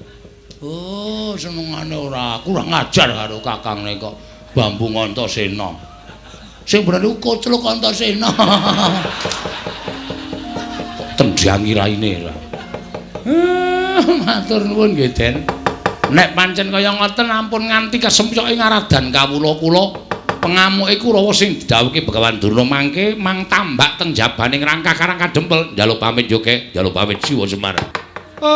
Oh, senengane ora kurang ajar karo kakangne kok Bambung Antasena. Sing bener iku kocluk Antasena. Kok tendhangi raine ora. Matur nuwun nggih, Den. Nek pancen kaya ngoten ampun nganti kesempyoke ngaradan kawula kula. Pengamuke Kurawa sing didhawuhke Begawan Durna mangke mang tambak teng jabaning rangkah Karang Kadempel. Njaluk pamit yo, Kek. Njaluk pamit Siwa Semar. Ong.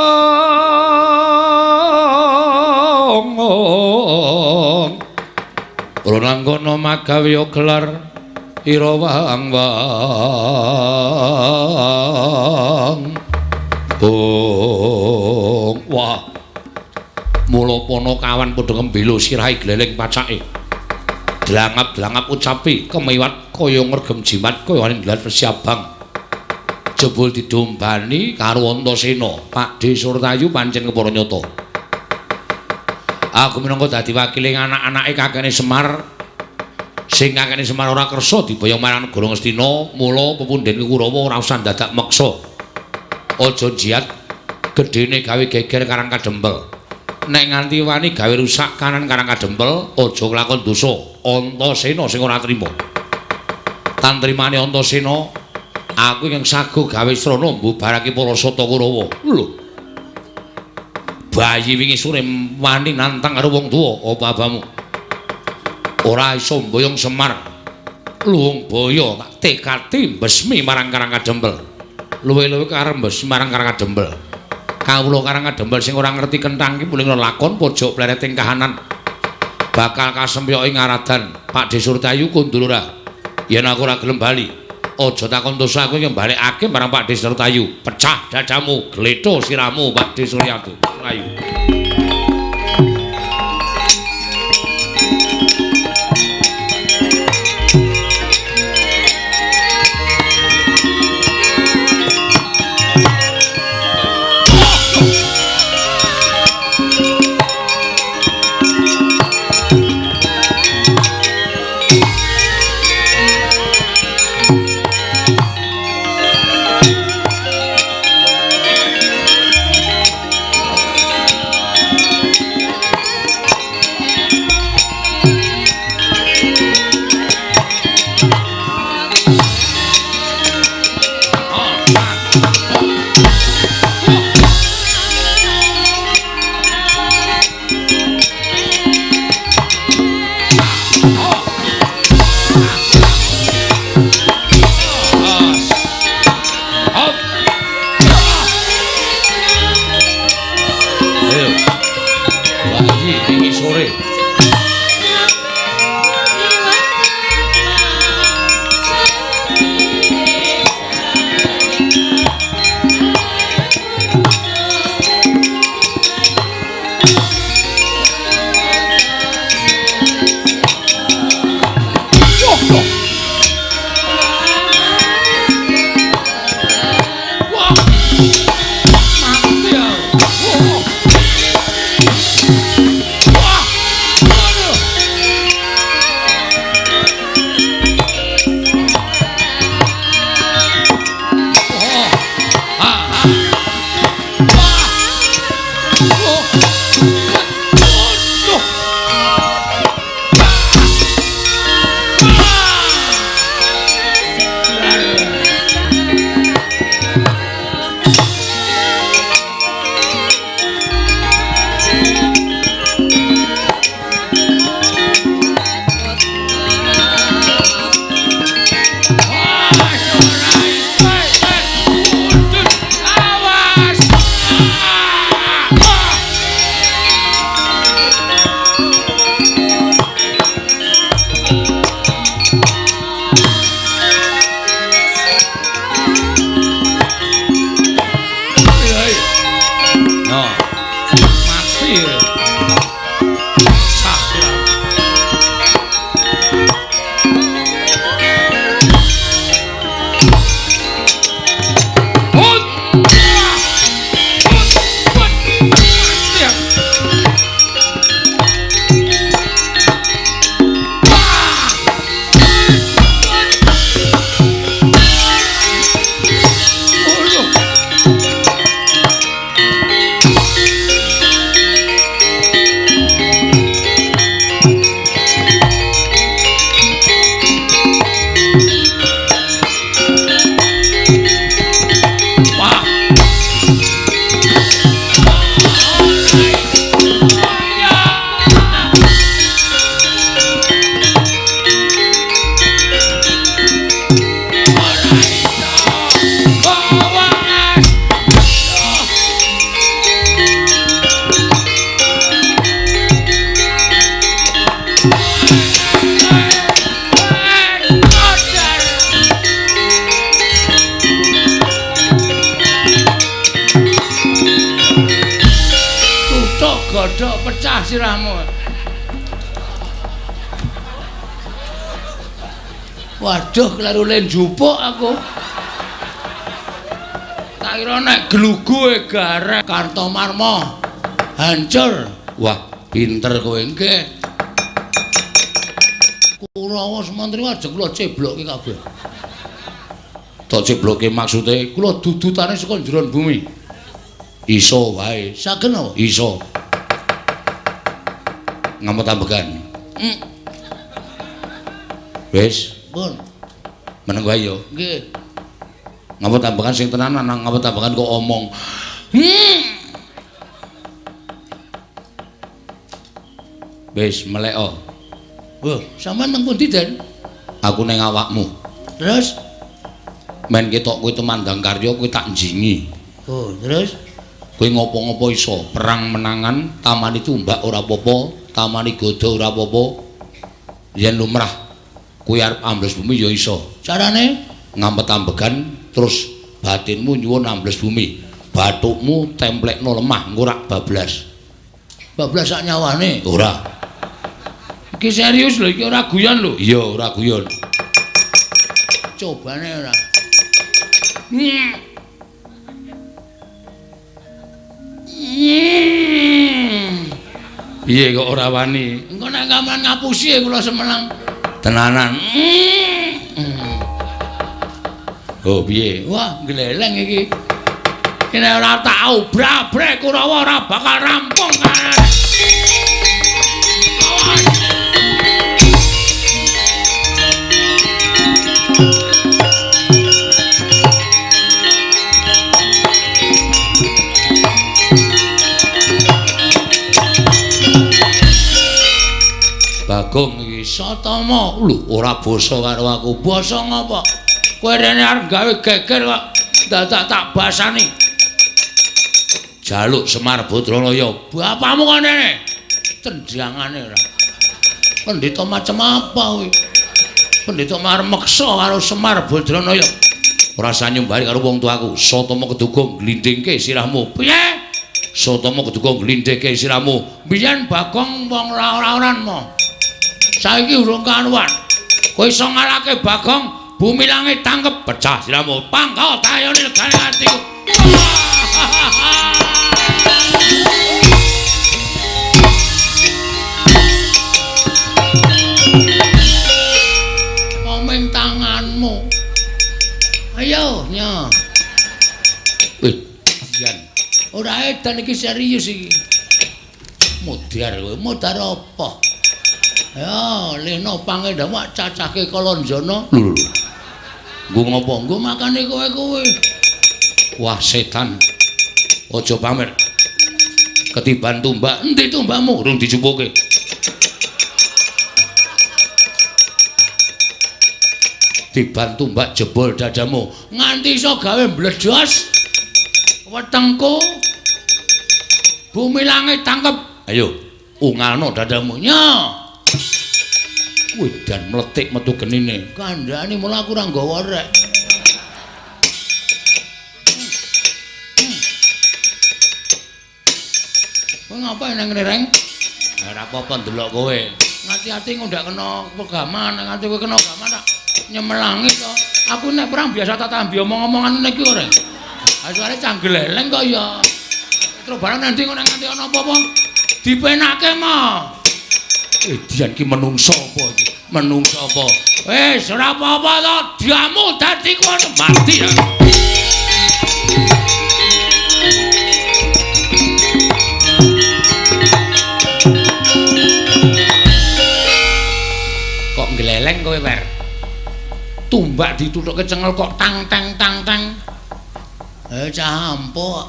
Pranangkana magawe gelar ira wang wang. Ong. Wah. Mula panakawan padha ngembelo sirahe gleleng pacake. Dlangap-dlangap ucapi kemiwat kaya ngregem jimat kaya ninggal wesi abang. Jebul didombani karo Antasena. Pakdhe Surtayu pancen kepara nyata. Aku minangka dadi wakile anak-anake kakene Semar. Sing kakene Semar ora kersa diboyong marang negara Ngastina, mula pepundhen Kurawa ora usah dadak meksa. Aja jiat gedene gawe geger Karang Kadempel. Nek nganti wani gawe rusak kanan Karang Kadempel, aja nglakon dosa. Antasena sing ora trima. Tantrimane Antasena, aku ingkang saguh gawe srana mbubarake para sata Kurawa. Lho. Bayi wingi sore wani nantang karo wong tuwa, apa abamu? Ora iso mboyong Semar. Luwung boyo tak tekati mbesmi marang Karang Kadempel. Luwe-luwe karep mbesmi marang Karang Kadempel. Kawula Karang Kadempel sing ora ngerti kenthang iki muling lakon pojok plereting kahanan. Bakal kasempyoke ngaradan. Pakdhe Surtayu kundul ora. Yen aku ora gelem bali, aja takon dosa aku yen balekake marang Pakdhe Surtayu. Pecah dadamu, gletho sirahmu Pakdhe Suryatu. Ayu. Godhog pecah sirahmu. Waduh, kleru le njupuk aku. Tak kira nek glugu gareng Kartomarma hancur. Wah, pinter kowe nggih. Kurawa Sumantri ajeng kula ceblokke kabeh. Tak ceblokke maksude kula dudutane saka njeron bumi. Iso wae. Saged napa? Iso. Ngamot ambegan. Wis, pun. Meneng wae ya. Nggih. Ngamot ambegan sing tenanan, ngamot ambegan kok omong. Wis meleko. Wah, sampean nang pundi, Den? Aku ning awakmu. Terus men ketok kowe tumandang karya kowe tak njingi. Oh, terus kowe ngopo-ngopo iso, perang menangan, tamani tumbak ora apa-apa, tamani goda ora apa-apa. Yen lumrah kowe arep ambles bumi ya iso. Carane ngampet ambegan terus batinmu nyuwun ambles bumi. Bathukmu templekno lemah engko rak bablas. Bablas sak nyawane? Ora. Iki serius lho, iki ora guyon lho. Iya, ora guyon. Cobane ora. Piye kok ora wani? Engko nek gamelan ngapusi kula semenang. Tenanan. Oh, piye? Wah, gleleng iki. Iki nek ora tak obrak-abrek Kurawa ora bakal rampung kan. Bagong iki Satama lho ora basa karo aku. Basa ngapa? Kowe rene arep gawe geger kok dadak tak basani. Jaluk Semar Badranaya. Bapakmu kok rene? Tendangane ora. Pendhita macem apa kuwi? Pendhita arep meksa karo Semar Badranaya. Ora usah nyumbari karo wong tuaku. Satama keduga glindhingke sirahmu. Piye? Satama keduga glindhingke sirahmu. Biyen Bagong wong ora-oran mo. Saiki urung karuan. Kowe iso ngalahke Bagong, bumi langit tangkep pecah sirahmu. Pangkal tayone legane atiku. Komeng tanganmu. Ayo, nya. Wih, jan. Ora edan iki serius iki. Modar kowe, modar apa? Ya, leno pangendamu cacahke Kalanjana. Lho lho. Nggo ngopo? Nggo makane kowe-kowe. Wah, setan. Aja pamer. Ketiban tumbak. Endi tumbakmu? Urung dijupuke. Tiban tumbak jebol dadamu. Nganti iso gawe mbledos wetengku. Bumi langit tangkep. Ayo, ungalno dadamu. Nya. Wedan mletik metu genine. Kandhane mula aku ora nggawa rek. Kowe ngapain nang ngene, Reng? Ora apa-apa ndelok kowe. Ngati-ati ngundak kena pegaman, nganti kowe kena gaman tak nyemelangi to. Aku nek perang biasa tak tambi omong-omongan ngene iki kok, Reng. Ha suarane canggeleleng kok ya. Terus barang nanti ngono nganti ana apa-apa dipenake mah. Edian ki menungso apa iki? Menungso apa? Wis ora apa-apa to, diamu dadi kono mati. Kok ngleleng kowe, Wer? Tumbak dituthuke cengel kok tang tang tang tang. Eh cah ampuk.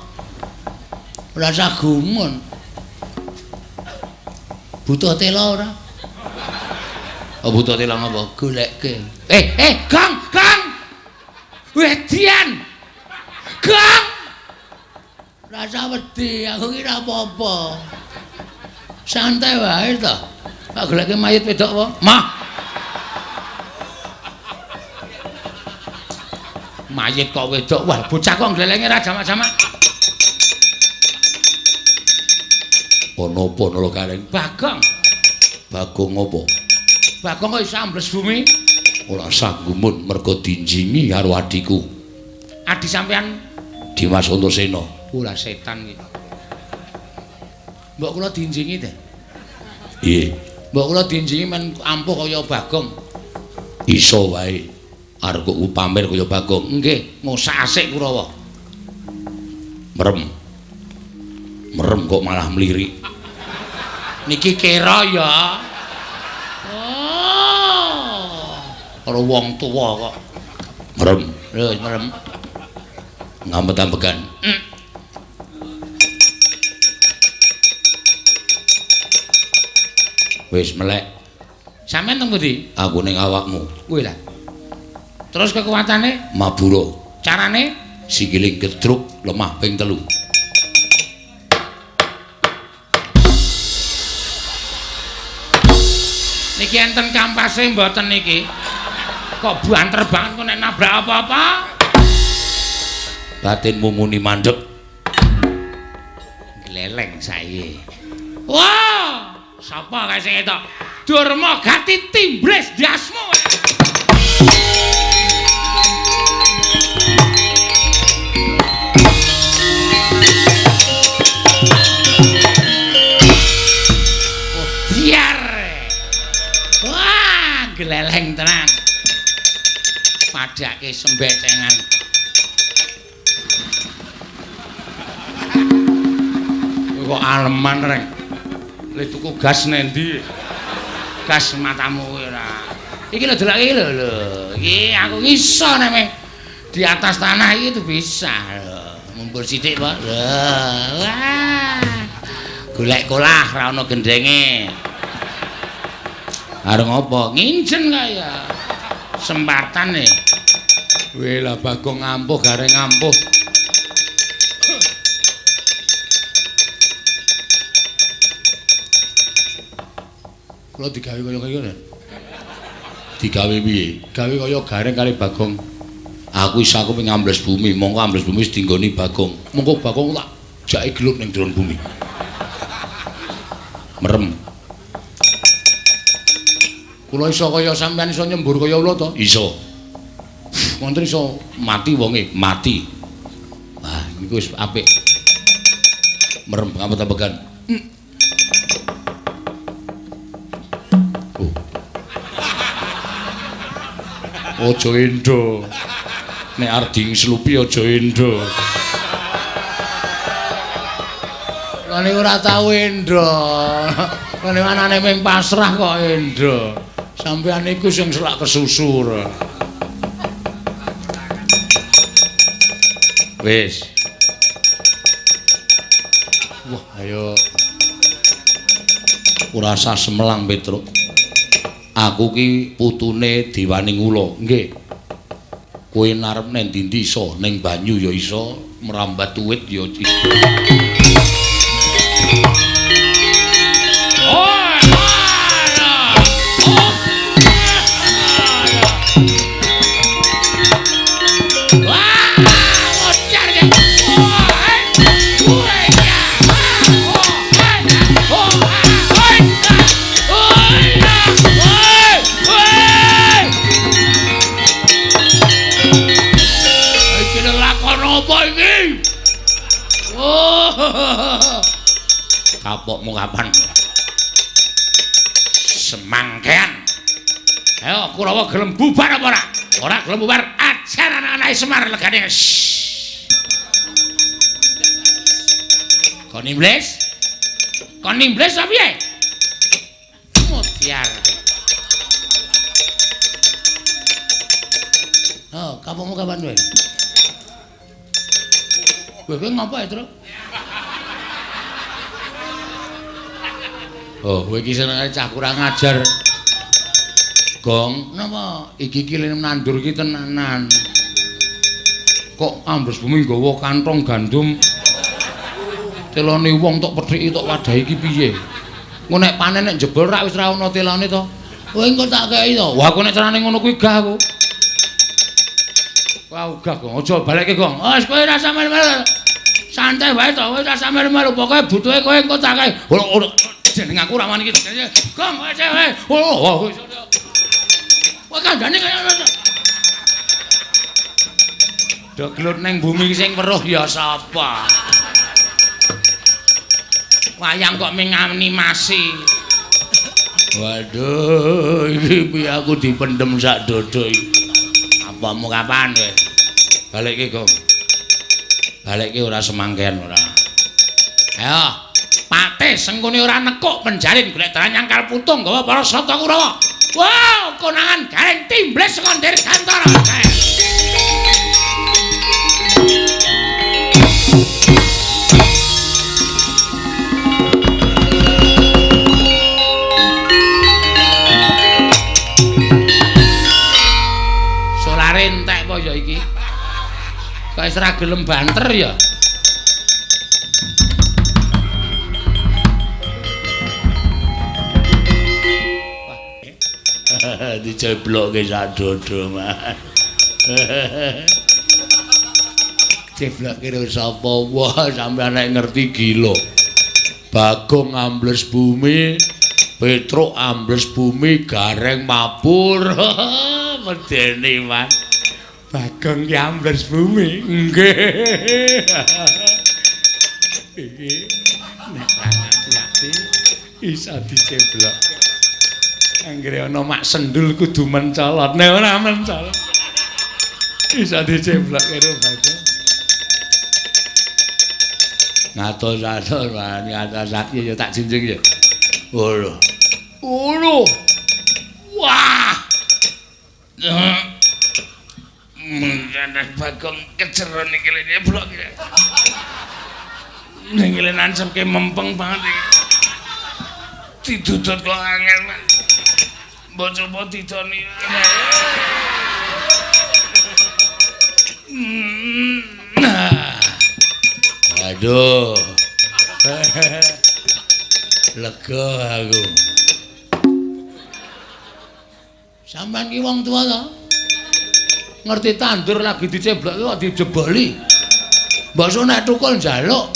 Ora usah gumun. Butuh tela ora? Oh, butuh tela ngapa? Goleke. Gang, Gang. Wedian. Gang. Ora usah wedi, aku ki ora apa-apa. Santai wae to. Tak goleke mayit wedok apa? Mah. Mayit kok wedok. Wah, bocah kok nglelenge ra jamak-jamak. Ana apa Nala Gareng? Bagong. Bagong apa? Bagong kok iso ambles bumi? Ora usah gumun mergo dinjingi karo adhiku. Adi sampean Dimas Antasena. Ora setan iki. Mbok kula dinjingi teh. Piye? Mbok kula dinjingi men ampuh kaya Bagong. Iso wae. Arep kok pamer kaya Bagong. Nggih, ngosak asik Kurawa. Merem. Merem kok malah mlirik. Niki kira ya. Oh. Karo wong tuwa kok. Merem. Lho, merem. Ngamet-ambekan. Wis melek. Sampeyan teng pundi? Aku ning awakmu. Kuwi lah. Terus kekuatane? Mabura. Carane? Sikile gedruk lemah ping 3. Niki enten kampase mboten niki? Kok banter banget kok nek nabrak apa-apa? Batinmu muni mandek. Gleleng saiki. Wah! Sapa kae sing etok? Durma gati timbres ndasmu. Oh, biar. Wah, gleleng tenan. Padake sembecengan. Kok aleman reng. Le tuku gas nendi? Gas matamu kuwi ora. Iki lho delok iki lho lho. Iki aku iso nek di atas tanah iki tuh bisa lho. Mumpur sithik, Pak. Lho. Wah. Golek kolah ra ono gendenge. Arep ngopo? Nginjen kaya. Sempatan e. Weh lah Bagong ampuh gareng ampuh. Kula digawe kaya ngene. Digawe piye? Gawe kaya gareng kali Bagong. Aku iso aku ping ambles bumi, mongko ambles bumi wis dinggoni Bagong. Mongko Bagong tak jake gelut ning jero bumi. Merem. Kula iso kaya sampean iso nyembur kaya ula to? Iso. Wonten iso mati wonge, mati. Wah, niku wis apik. Merem ngamet-amegan. Oh. Aja endo. Nek arep dingslupi aja endo. Lha nek ora tau endo. Lha nek anane ming pasrah kok endo. Sampeyan iku sing selak kesusur. Wis. Wah, ayo. Ora usah semelang, Petruk. Aku ki putune Dewaning Ula. Nggih. Kowe arep nang ndi-ndi iso, ning banyu ya iso, merambat uwit ya iso. Kapokmu kapan? Semangkean. Ayo Kurawa gelem bubar apa ora? Ora gelem bubar, ajar anak-anake Semar legane. Kon iblis? Kon iblis apa piye? Mutiar. Oh, kapokmu kapan kowe? Kowe ngopo ya, Truk? Oh, kowe iki senengane cah kurang ajar. Gong, napa iki iki nandur iki tenanan. Kok ambles bumi nggawa kantong gandum. Telone wong tok pethiki tok wadahi iki piye? Engko nek panen nek jebol rak wis ra ono telone to. Kowe engko tak kei to. Wah, aku nek carane ngono kuwi gah aku. Wah, gah, Gong. Aja balekke, Gong. Wis kowe ora sampe. Santai wae to, kowe tak sampe melu pokoke butuhe kowe engko tak kae. Ora jeneng aku ra wani iki. Gong kowe kowe. Oh, kowe kandhane kaya ngono. Do gelut ning bumi sing weruh ya sapa? Wayang kok ming animasi. Waduh, iki piye aku dipendhem sak dodo iki. Apamu kapan kowe? Balikke, Gong. Balikke ora semangken ora. Ayo, Patih Sengkuni ora nekuk penjalin golek dalan nyangkal putung gawa para Sata Kurawa. Wow, konangan gareng timbles saka Dirgantara. Solare entek apa ya iki? Kok wis ora gelem banter ya? Wah, diceblokke sak dodo, Mas. Ceblokke karo sapa? Wah, sampeyan nek ngerti gila. Bagong ambles bumi, Petruk ambles bumi, Gareng mabur. Medeni, Mas. Bagong ki ambles bumi. Nggih. Iki nek ati iso diceblok. Anggere ana mak sendul kudu mencolot. Nek ora mencolot iso diceblok karo Bagong. Ngatos-atos, ngatos-atos ya tak junjung ya. Lho. Lho. Wah. Mengene Bagong keceron iki lene blok iki. Ning lene nancepke mempeng banget iki. Didudut kok angel, Mas. Mbok coba didoni. Aduh. Lega aku. Sampeyan ki wong tuwa to? Ngerti tandur lagi diceblok kok dijeboli. Mbok nek tukul njaluk.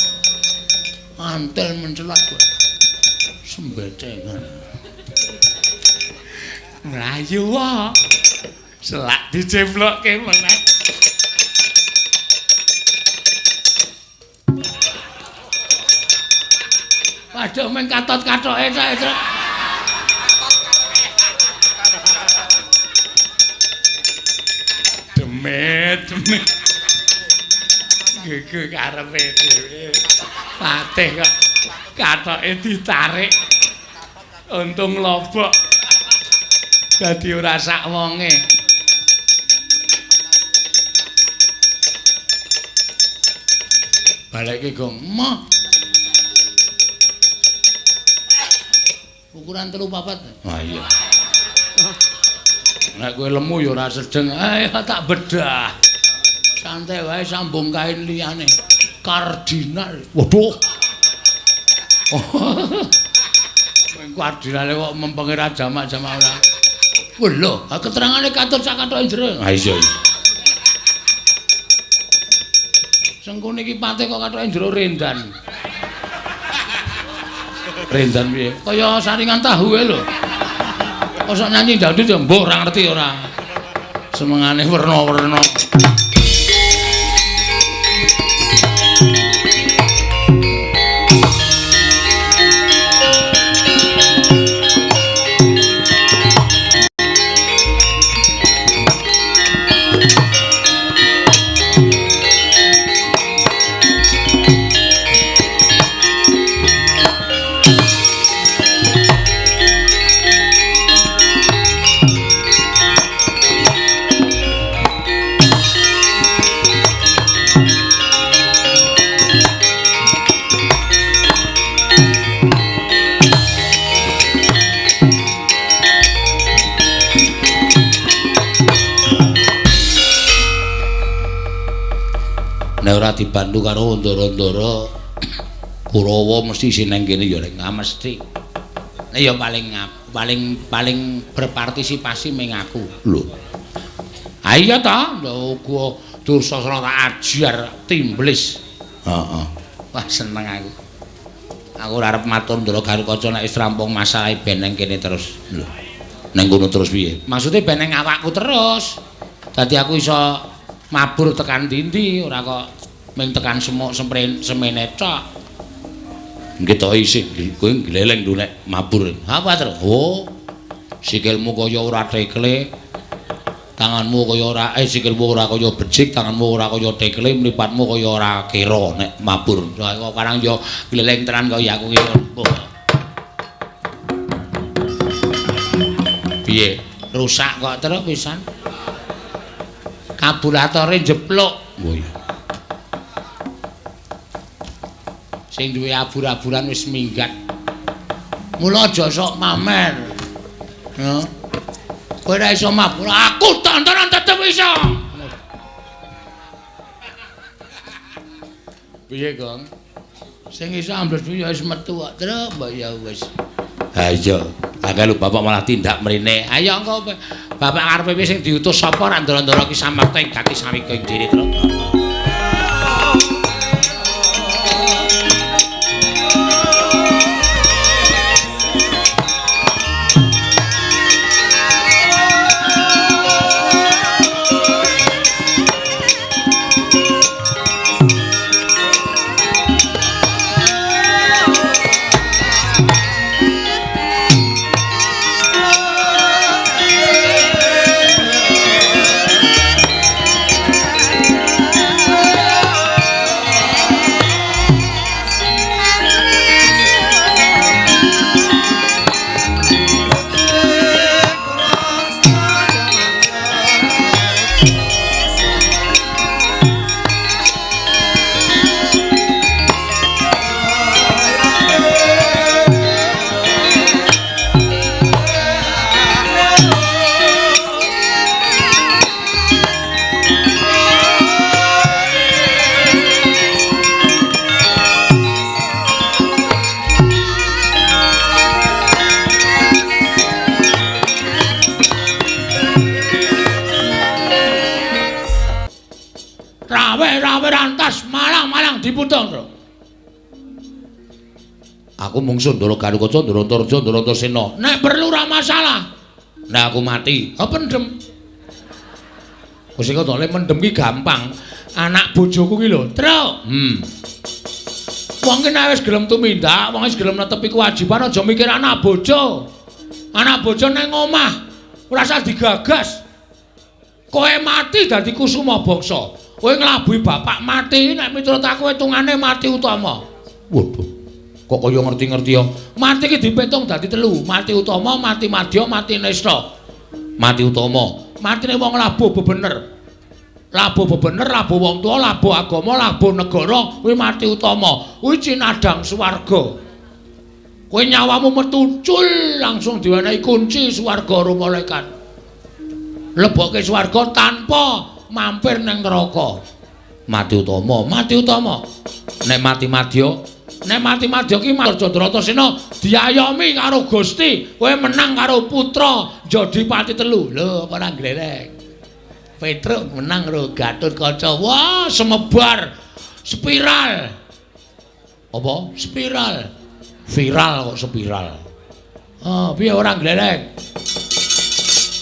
Antel mencelat kowe. Sembecengan. Mlayu wae. Selak diceblokke meneh. Waduh meng katot-katoke cak. Demit, demit. Gege karepe dhewe. Patih kok katoke ditarik. Untung lobok. Dadi ora sak wonge. Balekke Gong. Moh. Ukuran 3 4. Wah iya. Nek kowe lemu ya ora sedeng. Ayo tak bedah. Santai wae sambung kain liyane. Kardinal. Waduh. Kardinale kok mempenge ra jamak-jamak ora. Wah lho, keterangane katut sak kathoke jero. Ha iya. Sengkuni iki patih kok kathoke jero rendan. Rendan piye? Kaya saringan tahu ae lho. Kosok nyanyi dangdut ya mbuh ora ngerti ora. Senengane werna-werna. Nek ora dibantu karo ndara-ndara Kurawa mesti isih nang kene ya rek mesti. Nek ya paling berpartisipasi ming aku. Lho. Ha iya ta, lho gua Dursasana tak ajar timblis. Heeh. Wah seneng aku. Aku ora arep matur Ndara Garukaca nek wis rampung masalahe ben nang kene terus. Lho. Nang kono terus piye? Maksude ben nang awakku terus. Dadi aku iso mabur tekan ndi-ndi, ora kok ming tekan semuk semene tok. Nggih to isih kowe gleleng lho nek mabur. Apa terus? Oh. Sikilmu kaya ora tekle. Tanganmu kaya ora sikilmu ora kaya becik, tanganmu ora kaya tekle, mripatmu kaya ora kira nek mabur. Kok karang yo gleleng tenan kaya aku iki. Piye? Rusak kok terus pisan. Kabulatore jeplok. Oh iya. Sing duwe abur-aburan wis minggat. Mula aja sok mamer. Ya. Kowe ora iso mabur, aku tontonan tetep iso. Piye, Gong? Sing iso ambles ya wis metu kok, Truk, mbok ya wis. Ha iya, akeh lho bapak malah tindak mrene. Ayo engko bapak karepe piye sing diutus sapa ora ndara-ndara ki samarta ing gati sawika ing diri, Truk. Aku mungsuh Ndara Garukaca, Ndara Antarja, Ndara Antasena. Nek perlu ora masalah. Nek aku mati, ha pendem. Wis kok le mendem ki gampang. Anak bojoku ki lho, Truk. Wong ki nek wis gelem tumindak, wong wis gelem netepi kewajiban aja mikir anak bojo. Anak bojo nang omah ora usah digagas. Kowe mati dadi kusuma bangsa. Kowe nglabuhi bapak mati nek miturut aku hitungane mati utama. Waduh. Kok kaya ngerti-ngerti ya. Mati ki dipitung dadi telu, mati utama, mati madya, mati nista. Mati utama, matine wong labuh bebener. Labuh bebener, labuh wong tuwa, labuh agama, labuh negara, kuwi mati utama. Kuwi cinadhang swarga. Kowe nyawamu metu cul langsung diwenehi kunci swarga karo malaikat. Lebokke swarga tanpa mampir ning neraka. Mati utama, mati utama. Nek mati madya, nek mati madya ki Arjuna Antasena diayomi karo Gusti, kowe menang karo putra Jodipati telu. Lho, apa ora glereng. Petruk menang karo Gatotkaca. Wah, semebar spiral. Apa? Spiral. Viral kok spiral. Ah, piye ora glereng?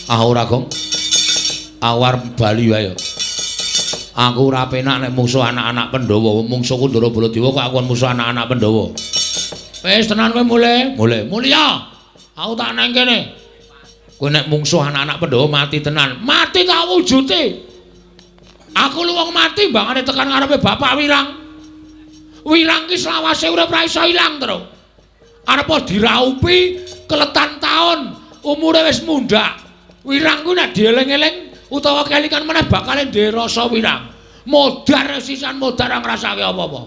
Ah ora, Gong. Awar bali wae. Aku ora penak nek mungsuh anak-anak Pandhawa. Mungsuhku Ndara Baladewa kok aku musuh anak-anak Pandhawa. Wis tenan kowe mulih. Mulih. Mulya. Aku tak nang kene. Kowe nek mungsuh anak-anak Pandhawa mati tenan. Mati tak wujude. Aku lu wong mati mbangane tekan ngarepe Bapak Wirang. Wirang ki selawase urip ora iso ilang, Tru. Arep diraupi keletan taun, umure wis mundhak. Wirang ku nek dieling-eling utawa kelingan meneh bakale ndek rasa wirang. Modar sisan modar ora ngrasake apa-apa.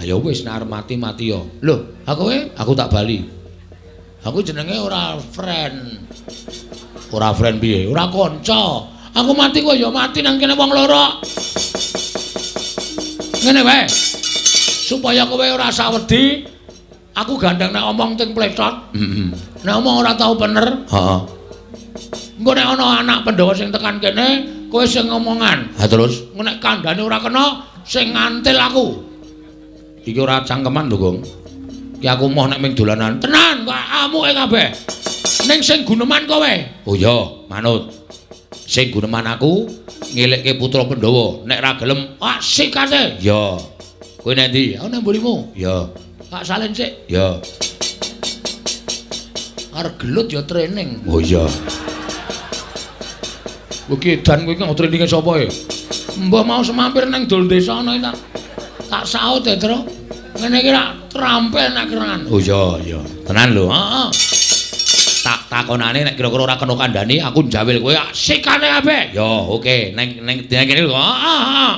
Ayo wis nek arep mati-mati ya. Lho, aku tak bali. Aku jenenge ora friend. Ora friend piye? Ora kanca. Aku mati kok ya mati nang kene wong loro. Ngene wae. Supaya kowe ora sawedi, aku gandeng nek omong ting pletot. Heeh. Nek omong ora tau bener. Heeh. Engko nek ana anak Pandhawa sing tekan kene, Kowe sing ngomongan. Ha terus nek kandhane ora kena sing ngantil aku. Iki ora cangkeman lho, Gong. Ki aku moh nek ming dolanan. Tenan, kok amuke kabeh. Ning sing guneman kowe. Oh iya, manut. Sing guneman aku ngelekke putra Pandhawa. Nek ra gelem, ah sikate. Ya. Kowe nang ndi? Aku nang mburimu. Ya. Tak salin sik. Ya. Arep gelut ya training. Oh iya. Kowe ki edan kowe iki nggo traininge sapa e? Mbah mau semampir nang dol desa ana iki tak saut e, Tru. Ngene iki rak trampil nek kerangan. Oh iya, iya. Tenan lho. Heeh. Tak takonane nek kira-kira ora kena kandhani aku njawil kowe sikane kabeh. Ya, oke. Neng neng kene lho. Heeh, heeh.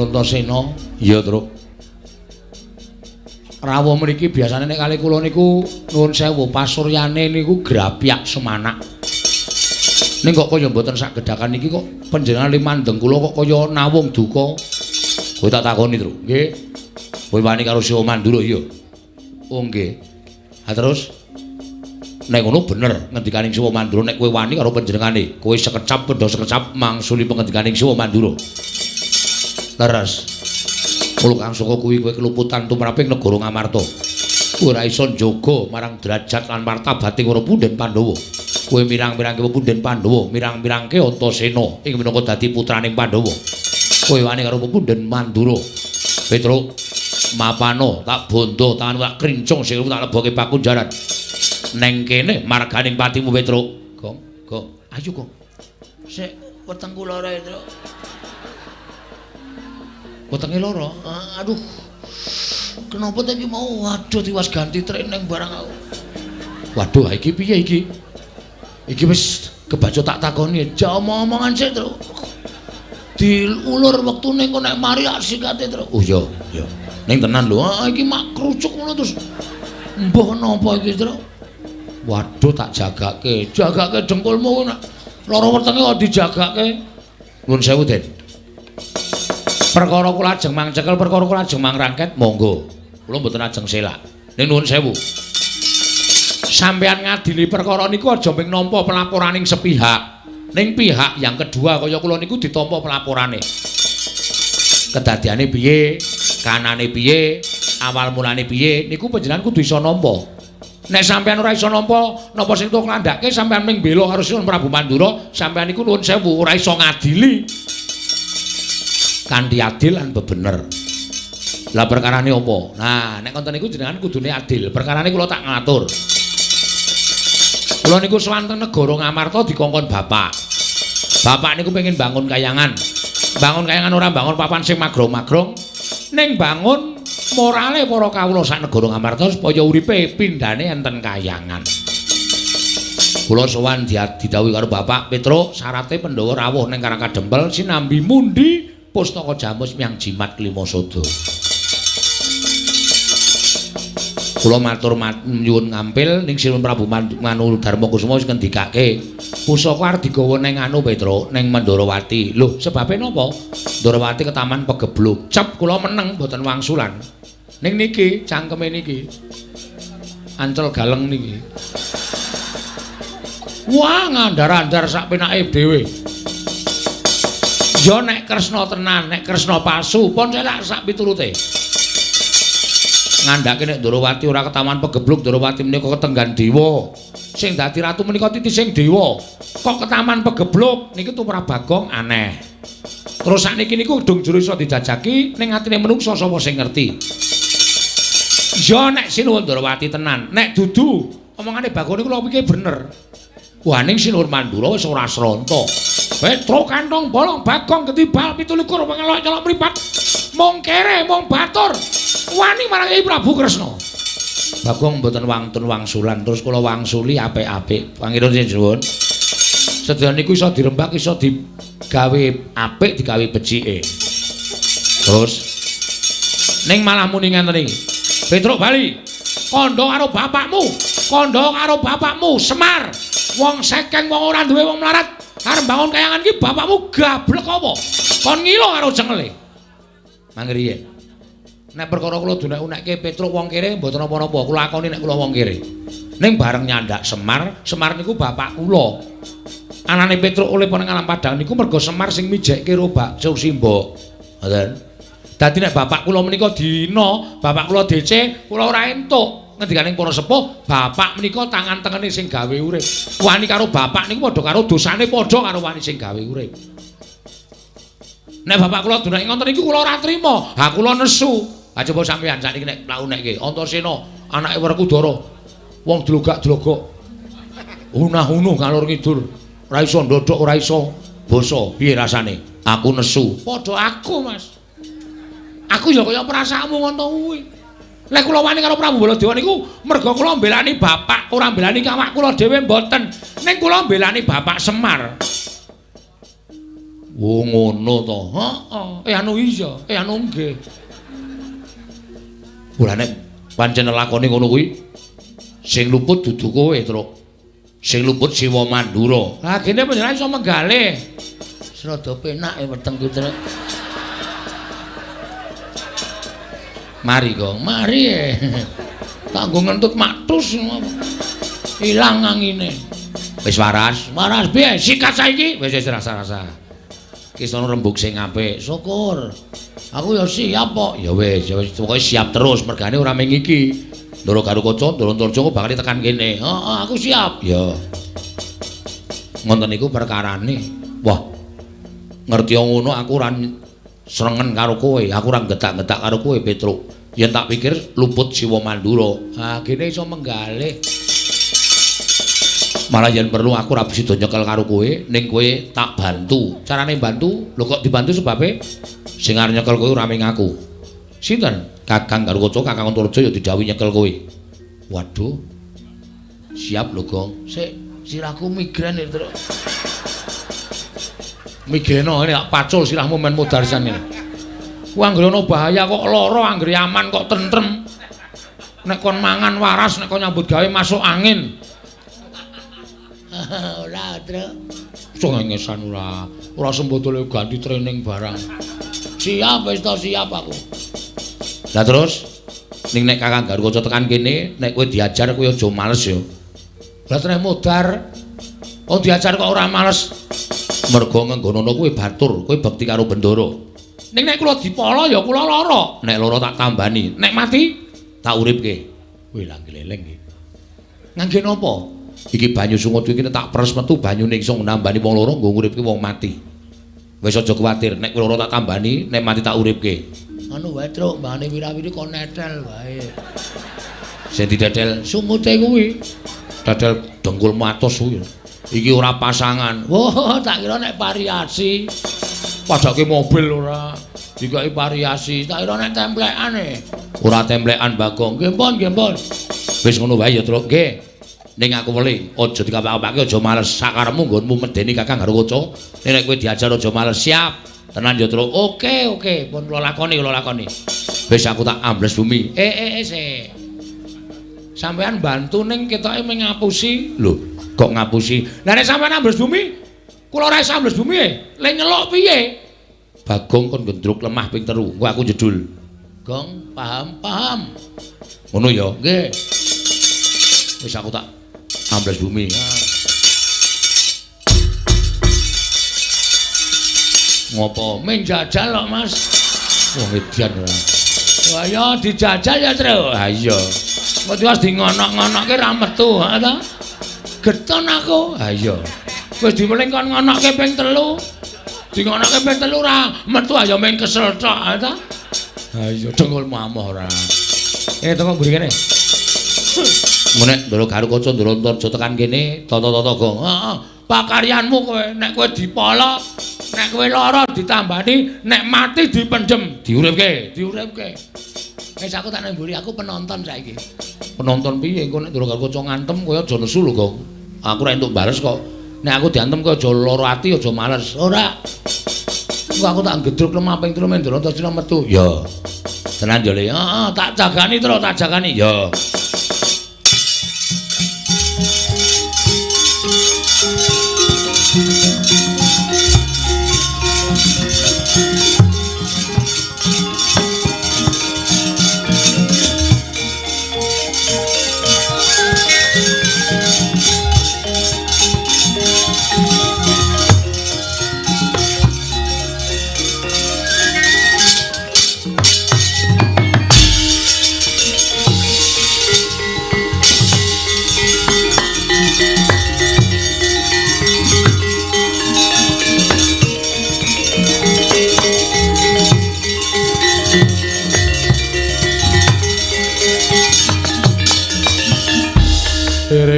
Antasena. Iya, Truk. Rawuh mriki biasane nek kali kula niku nuwun sewu pasuryane niku grapyak semanak. Ning kok kaya mboten sak gedhakan niki kok panjenengan limandheng kula kok kaya nawung duka. Kowe tak takoni, Truk. Nggih. Kowe wani karo Siwa Mandura iya. Oh nggih. Ha terus nek ngono bener ngendikaning Siwa Mandura nek kowe wani karo panjenengane, kowe sekecap pendha sekecap mangsuli pengendikaning Siwa Mandura. Leres. Kula kang saka kuwi kowe keluputan tumraping negara Ngamarta. Kowe ora iso njaga marang derajat lan martabating para punden Pandhawa. Kowe mirang-mirangke punden Pandhawa, mirang-mirangke Antasena ing minangka dadi putraning Pandhawa. Kowe wani karo punden Mandura. Petruk, mapano tak bondo tangan tak krincung sikilmu tak leboke pakunjaran. Neng kene marganing patimu Petruk. Gong, gong. Ayo, Gong. Sik wetengku lara, Petruk. Wetenge lara. Aduh. Kenapa ta iki mau? Waduh, tiwas ganti training barang aku. Waduh, iki piye iki? Iki wis kebaca tak takoni. Ja omong-omongan sik, Truk. Diulur wektune engko nek mari sikate, Truk. Oh iya, iya. Ning tenan lho. Ah iki mak krucuk ngono terus. Mbah napa iki, Truk? Waduh, tak jagake. Jagake dengkulmu nek lara wetenge kok dijagake. Nuwun sewu, Den. Perkara kula ajeng mangcekel, perkara kula ajeng mangrangket, monggo. Kula mboten ajeng selak. Ning nuwun sewu. Sampeyan ngadili perkara niku aja mung nampa pelaporaning sepihak. Ning pihak yang kedua kaya kula niku ditampa pelaporane. Kedadiane piye, kanane piye, awal mulane piye, niku panjenengan kudu iso nampa. Nek sampeyan ora iso nampa, napa sing tok nglandhake sampeyan mung bela karo Sinuwun Prabu Mandura, sampeyan niku nuwun sewu ora iso ngadili. Kanthi adil lan bebener. Lah perkarane apa? Nah, nek konten niku jenengan kudune adil. Perkarane kula tak ngatur. Kula niku sowan teng negara Ngamarta dikongkon bapak. Bapak niku pengin bangun kayangan. Bangun kayangan ora bangun papan sing magrong-magrong, ning bangun morale para kawula sak negara Ngamarta supaya uripe pindhane enten kayangan. Kula sowan didhawuhi karo Bapak Petruk, syarate Pandhawa rawuh ning Karang Kadempel sinambi mundi pustaka jamus miang jimat klima sada. Kula matur nyuwun ngampil ning Sinuwun Prabu Manu Darma Kusuma wis ngendikake pusaka arep digawa ning anu Petruk ning Mandrawati. Lho, sebabe napa? Ndrawati ketaman pegebluk. Cep kula meneng mboten wangsulan. Ning niki cangkeme niki. Ancel galeng niki. Wah, ngandar-andar sak penake dhewe. Ya nek Kresna tenan, nek Kresna palsu, pun selak sak piturute. Ngandhake nek Ndrawati ora ketaman pegebluk, Ndrawati menika ketenggan dewa. Sing dadi ratu menika titising dewa. Kok ketaman pegebluk niki tumrap Bagong aneh. Terus sakniki niku dung jero iso dijajaki ning atine menungsa sapa sing ngerti. Ya nek Sinuwun Ndrawati tenan, nek dudu omongane Bagong niku lho pikir bener. Wah ning Sinuwun Mandura wis ora sronta. Petruk kantong bolong Bagong ketibal 27 pengelok nyelok mripat. Mung kere mung batur wani marang Kyai Prabu Kresna. Bagong mboten wantun wangsulan, terus kula wangsuli apik-apik. Pangeran nyuwun. Sedaya niku iso dirembak, iso digawe apik, digawe becike. Terus ning malah muni ngenten iki. Petruk bali. Kandha karo bapakmu, kandha karo bapakmu Semar. Wong sekeng, wong ora duwe, wong melarat, arep bangun kayangan iki bapakmu gablek apa? Kon ngilo karo cengele. Mangriyen. Nek perkara kula dunek-unekke Petruk wong kere mboten napa-napa, kula akoni nek kula wong kere. Ning bareng nyandak Semar, Semar niku bapak kula. Anane Petruk oleh nang alam padang niku mergo Semar sing mijekke ro Bak Simbok. Ngoten. Dadi nek bapak kula menika dina, bapak kula DC, kula ora entuk. Ngendikaning para sepuh, bapak menika tangan tengene sing gawe urip. Wani karo bapak niku padha karo dosane padha karo wani sing gawe urip. Nek bapak kula dunake ngoten niku kula ora trima. Ha kula nesu. Ha coba sampeyan sakniki nek mlakunekke Antasena anake Werkudara. Wong dlogak-dlogok. Unah-unuh ngalor ngidul. Ora iso ndodhok, ora iso basa. Piye rasane? Aku nesu. Padha aku, Mas. Aku ya kaya perasaanmu ngono kuwi. Nek kula wani karo Prabu Baladewa niku merga kula mbelani bapak, ora mbelani awak kula dhewe mboten. Ning kula mbelani bapak Semar. Oh ngono to. Heeh. Anu iya, anu nggih. Ora nek pancen lakone ngono kuwi sing luput dudu kowe, Truk. Sing luput Siwa Mandura. Ha gene panjenengan iso menggalih. Rada penak wetengku, Truk. Mari, Gong. Mari. Tak nggo ngentut maktus ilang angine. Wis waras. Waras piye? Sikat saiki. Wis wis rasa-rasa. Ki sono rembug sing apik. Syukur. Aku ya siap kok. Ya wis, ya wis pokoke siap terus mergane ora mung iki. Ndoro Garukaca, Ndoro Antarja bakal tekan kene. Heeh, aku siap. Ya. Ngoten niku perkarane. Wah. Ngerti ngono aku ora srengen karo kowe, aku ora getak-getak karo kowe, Petruk. Yen tak pikir luput Siwa Mandura. Ha, gene iso menggalih. Malah yen perlu aku ora bisa nyekel karo kowe, ning kowe tak bantu. Carane bantu? Lho kok dibantu sebabe? Sing arep nyekel kowe ora mung aku. Sinten? Kakang Garukaca, Kakang Antarja ya didhawuhi nyekel kowe. Waduh. Siap lho, Gong. Sik, sirahku migrain ya, Truk. Migreno ngene pacul sirahmu men modar sisan ngene. Ku anggere ana bahaya kok lara, anggere aman kok tentrem. Nek kon mangan waras, nek kon nyambut gawe masuk angin. Ora, Truk. Cengengesan ora. Ora sembodole ganti training barang. Siap wis to, siap aku. Lah terus ning nek Kakang Garukaca tekan kene, nek kowe diajar kowe aja males ya. Lah treh modar. Oh diajar kok ora males. Mergo ngenggonono kowe batur, kowe bekti karo Bendara. Ning nek kula dipala ya kula lara. Nek lara tak tambani, nek mati tak uripke. Wih lah gleleng iki. Ngangge napa? Iki banyu sungut iki tak peres metu banyune iso nambani wong loro nggo nguripke wong mati. Wis aja kuwatir, nek lara tak tambani, nek mati tak uripke. Anu wae, Truk, mbane wirawiri kon netel wae. Sing didedel sungute kuwi. Dedel dengkul matos kuwi. Iki ora pasangan. Wah, tak kira nek variasi. Padake mobil ora. Dikai variasi. Tak kira nek templekan e. Ora templekan, Bagong. Nggih pun, nggih pun. Wis ngono wae ya, Truk. Nggih. Ning aku weling, aja dikapak-kapake, aja males. Sakarepmu nggonmu medeni Kakang Garukaca. Nek kowe diajar aja males. Siap. Tenan ya, Truk. Oke, oke. Pun kula lakoni, kula lakoni. Wis aku tak ambles bumi. Sik. Sampeyan bantu ning ketoke mung ngapusi. Lho, kok ngapusi? Lah nek sampeyan ambles bumi, kula ora iso ambles bumi e. Le nyeluk piye? Bagong kon gendruk lemah ping 3. Engko aku jedul. Gong, paham, paham. Ngono ya? Nggih. Wis aku tak ambles bumi. Ngopo? Men jajal kok, Mas. Wong edan ora. Wah ya dijajal ya, Truk. Ha iya. Kok tiwas di ngonok-ngonokke ra metu, ha ta? Geton aku. Ha iya. Wis diweling kon ngonokke ping 3. Dingonokke ping 3 ora metu ayo meng kesel tok, ha ta? Ha iya dengkulmu amoh ora. Tengok mburi kene. Nek Ndoro Garukaca Ndoro Antarja tekan kene, tata-tata gong. Heeh. Pakaryanmu kowe nek kowe dipala, nek kowe lara ditambani, nek mati dipendhem, diuripke, diuripke. Wis aku tak nang mburi, aku penonton saiki. Penonton piye engko nek Ndara Gatotkaca ngantem kowe aja nesu lho, Gong. Aku ora entuk bales kok. Nek aku diantem kowe aja lara ati, aja males. Ora. Engko aku tak gedruk lemah ping 3 men Antasena metu. Ya. Tenan yo Le. Heeh, tak jagani terus, tak jagani. Ya.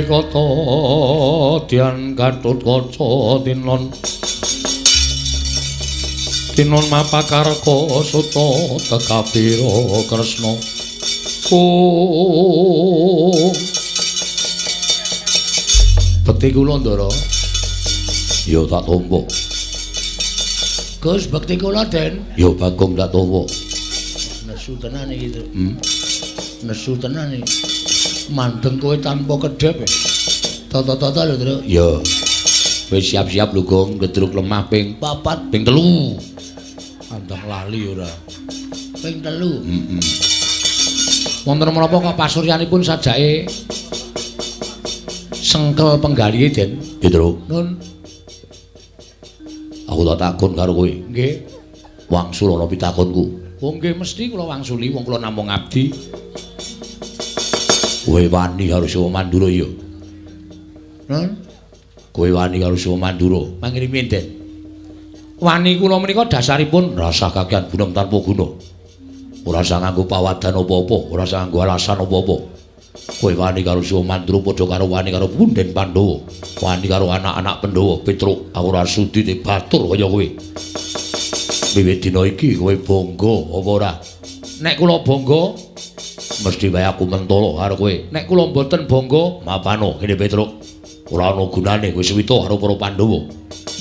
Kata Dian Gatotkaca tinon tinon mapakarka suta tekabira Kresna ku bekti kula Ndara ya tak tampa. Gus bekti kula Den ya Bagong tak tampa. Nesu tenan iki. Nesu tenan iki. Mandeng kowe tanpa kedhep. Tata-tata lho, Tru. Ya. Wis siap-siap lho, Gong, gedruk lemah ping 4, ping 3. Andang lali ora. Ping 3. Heeh. Wonten menapa kok pasuryanipun sajake sengkel penggalihe, Den? Ya, Tru. Nun. Aku tak takon karo kowe. Nggih. Wangsul ana pitakonku. Oh nggih mesti kula wangsuli wong kula namung abdi. Kowe wani karo Siwa Mandura ya? Nun? Kowe wani karo Siwa Mandura? Mangirimi, Den. Wani kula menika dasaripun rasah kakean bunem tanpa guna. Ora usah nganggo pawadan apa-apa, ora usah nganggo alasan apa-apa. Kowe wani karo Siwa Mandura padha karo wani karo punden Pandhawa, wani karo anak-anak Pandhawa. Petruk, aku ora sudi dibatur kaya kowe. Wiwit dina iki kowe bangga apa ora? Nek kula bangga mesti wae aku mentolo karo kowe. Nek kula mboten bangga, mapano kene Petruk. Ora ana gunane kowe suwita karo para Pandhawa.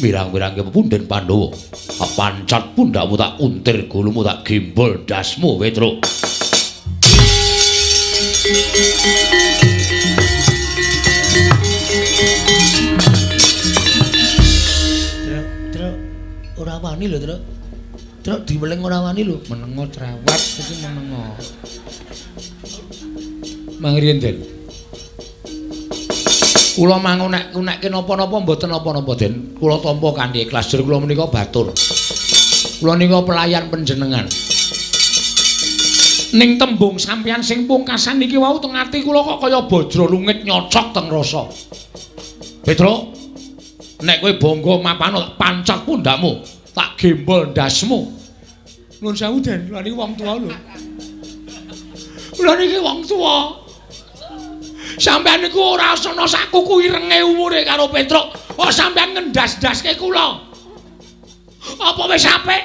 Mirang-mirangke pepunden Pandhawa. Tak pancat pundakmu, tak untir gulumu, tak gembol dasmu Petruk.
Truk, Truk, ora wani lho, Truk. Truk diweling ora wani lho.
Menengo cerewet iki menengo. Mangriyen, Den. Kula mangunek-unekke napa-napa mboten napa-napa, Den. Kula tampa kanthi ikhlas jur kula menika batur. Kula nika pelayan panjenengan. Ning tembung sampeyan sing pungkasan niki wau teng ati kula kok kaya bajra lungit nyocok teng rasa. Petruk, nek kowe bangga mapano tak pancat pundakmu, tak gembol ndasmu. Nuwun sewu, Den, kula niki wong tuwa lho. Kula niki wong tuwa. Sampeyan niku ora ana sakuku irenge umure karo Petruk. Oh sampeyan ngendas-ndaske kula. Apa wis apik?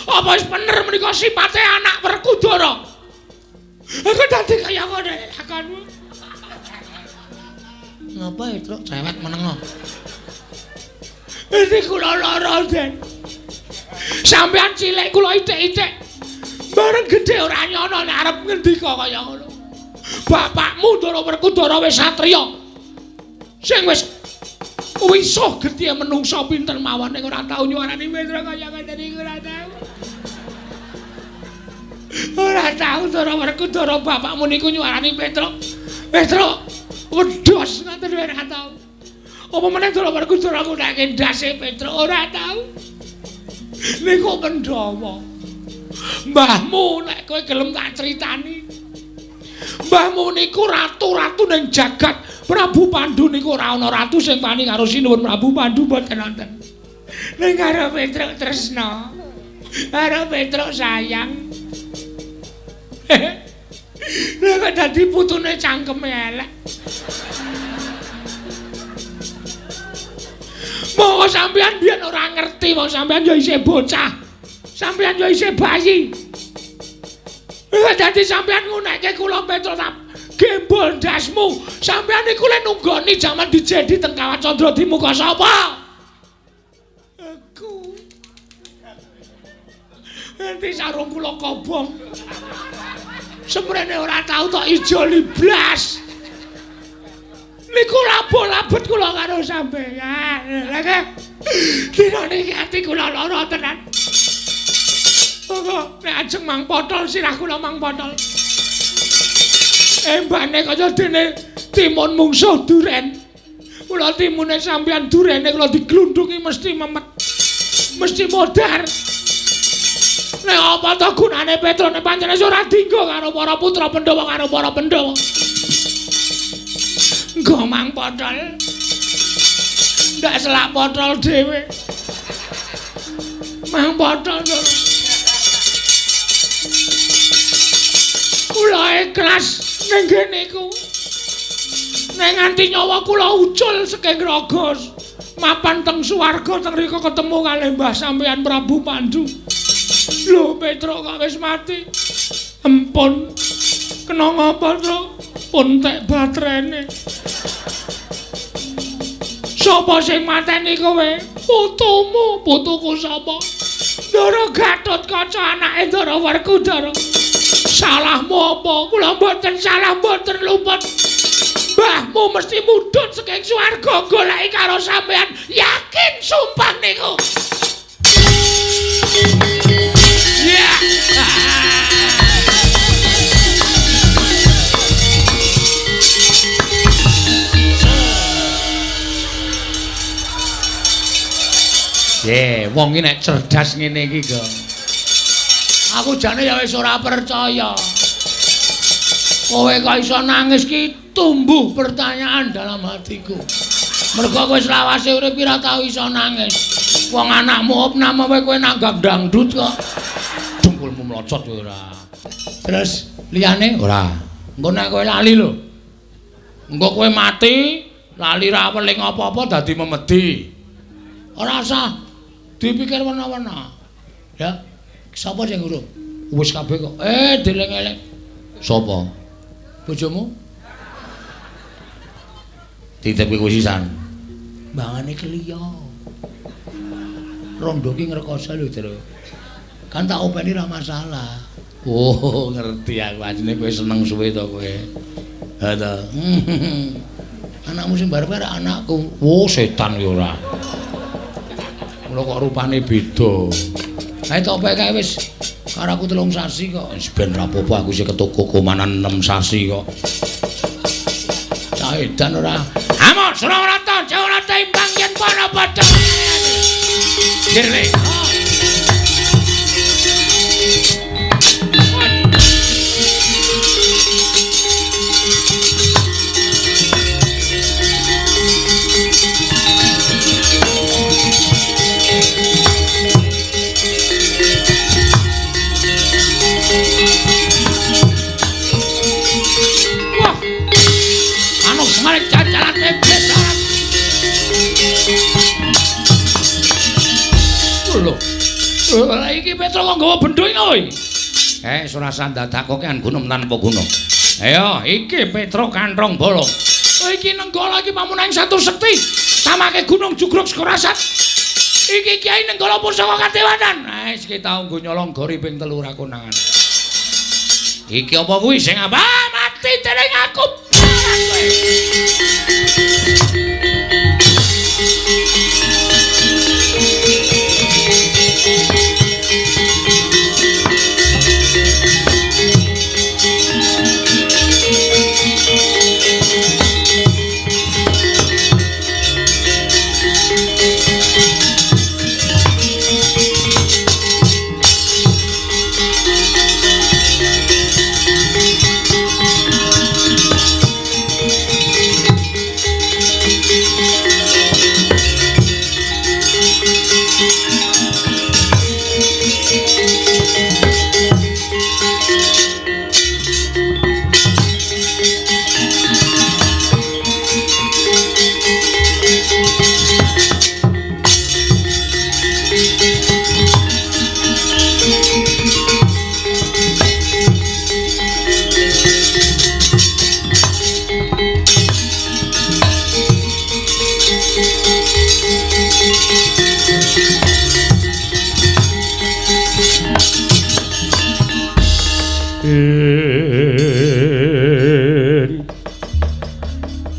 Apa wis bener menika sipate anak Werkudara? Aku dadi kaya ngono lakonmu. Ngapa Petruk cewek menengo? Iki kula lara, Den. Sampeyan cilik kula ithik-ithik. Bareng gedhe ora nyono nek arep ngendika kaya ngono. Bapakmu Ndara Werkudara wis satriya. Sing wis wisuh gedhe menungsa pinter mawon ning ora tau nyuwarani Petruk kaya ngene iki ora tau. Ora tau Ndara Werkudara bapakmu niku nyuwarani Petruk. Petruk wedhos ngoten ora tau. Apa meneh Ndara Werkudara ngundake ndase Petruk ora tau. Niku Pandhawa. Mbahmu nek kowe gelem tak critani. Mbahmu niku ratu-ratu ning jagat. Prabu Pandu niku ora ana ratu sing wani karo Sinuwun Prabu Pandu mboten wonten. Ning karo Petruk tresna. Karo Petruk sayang. Lha kok dadi putune cangkeme elek. Monggo sampeyan biyen ora ngerti, wong sampeyan ya isih bocah. Sampeyan ya isih bayi. Dadi sampeyan ngunekke kula Petruk Gembol ndasmu. Sampeyan niku le nunggoni jaman dijedi teng Kawat Candra di muka sapa? Aku. Enti sarung kula kobong. Semrene ora tau tok ijoli blas. Niku labo-labet kula karo sampeyan. Lha dina niki ati kula lara tenan. Monggo nek ajeng mang potol sirah kula mang potol. Embane kaya dene timun mungsuh duren. Kula timune sampeyan durene kula diglundungi mesti memet. Mesti modar. Nek apa to gunane Petruk nek pancen ora dinggo karo para putra Pandhawa karo para Pandhawa. Nggo mang potol. Ndak selak potol dhewe. Mang potol. Kula ikhlas ning ngene iku. Nek nganti nyawa kula ucul saking raga mapan teng swarga teng rika ketemu kalih Mbah sampeyan Prabu Pandu. Lho Petruk kok wis mati. Empun. Kena ngapa, Truk? Pun tek baterene. Sapa sing mateni kowe? Putumu, putuku sapa? Ndara Gatotkaca anake Ndara Werkudara. Salahmu apa? Kula mboten salah, mboten luput. Mbahmu mesti mudhun saking swarga goleki karo sampeyan. Yakin sumpah niku. Ya. Ye, wong iki nek cerdas ngene iki, Gong. Aku jane ya wis ora percaya. Kowe kok iso nangis ki tumbuh pertanyaan dalam hatiku. Mergo kowe selawase urip ora tau iso nangis. Wong anakmu opname kowe nanggap dangdut kok. Dengkulmu mlocot kowe ora. Terus liyane ora. Engko nek kowe lali lho. Engko kowe mati, lali ra weling apa-apa dadi memedi. Ora usah dipikir werna-werna. Ya. Sapa sing urung? Wis kabeh kok. Deleng-eleng. Sapa? Bojomu? Titip kowe sisan. Mbangane kliya. Rondo ki ngrekoso lho, Jero. Kan tak openi ra masalah. Oh, ngerti aku asline kowe seneng suwe to kowe. Ha to. Anakmu sing barep karo anakku. Oh, setan ya ora. Mula kok rupane beda. Ae tok kae wis karo aku 3 sasi kok. Wis ben ra apa-apa aku sing ketuku komanan 6 sasi kok. Cah edan ora. Amok Surawarata, Jawarata imbang yen para padha. Girle. Lho, iki Petruk kok nggawa bendho iki kowe? Ora usah ndadakoke gunung tanpa guna. Ayo, iki Petruk kanthong bolong. Iki Nenggala iki pamunaing satu sekti. Samake gunung jugruk sekorasat. Iki Kyai Nenggala pusaka kadewanan. Wis iki tau nggo nyolong gori ping 3 ora konangan. Iki apa kuwi sing apa? Mati dening aku.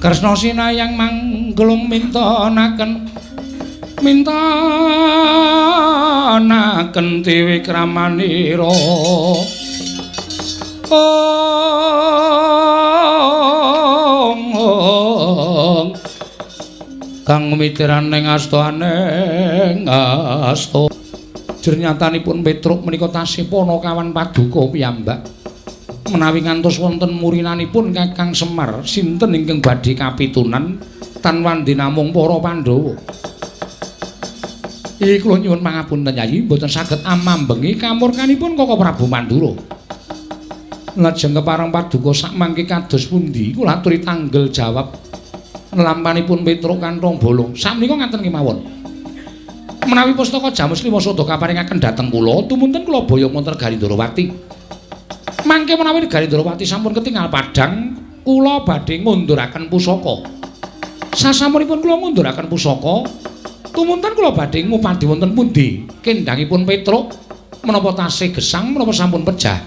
Kresna sinayang manggelung mintonaken mintonaken tiwikramanira. Ong kang mitiran ning astaning asta. Jernyatanipun Petruk menika tasih panakawan paduka piyambak. Menawi ngantos wonten murinanipun Kakang Semar, sinten ingkang badhe kapitunan tan wandi namung para Pandhawa. Iki kula nyuwun pangapunten Yayi, mboten saged amambengi kamurkanipun Kaka Prabu Mandura. Lajeng kepareng paduka sakmangke kados pundi kula aturi tanggel jawab lampanipun Petruk kanthong bolong. Sakmenika ngaten kemawon. Menawi pustaka Jamus Lima Sada kaparingaken dhateng kula, tumunten kula boyong wonten Negari Ndorowati. Mangke menawi Negari Ndorowati sampun ketingal padhang, kula badhe ngunduraken pusaka. Sasampunipun kula ngunduraken pusaka, tumunten kula badhe ngupadi wonten pundi kendhangipun Petruk menapa tasih gesang menapa sampun pejah.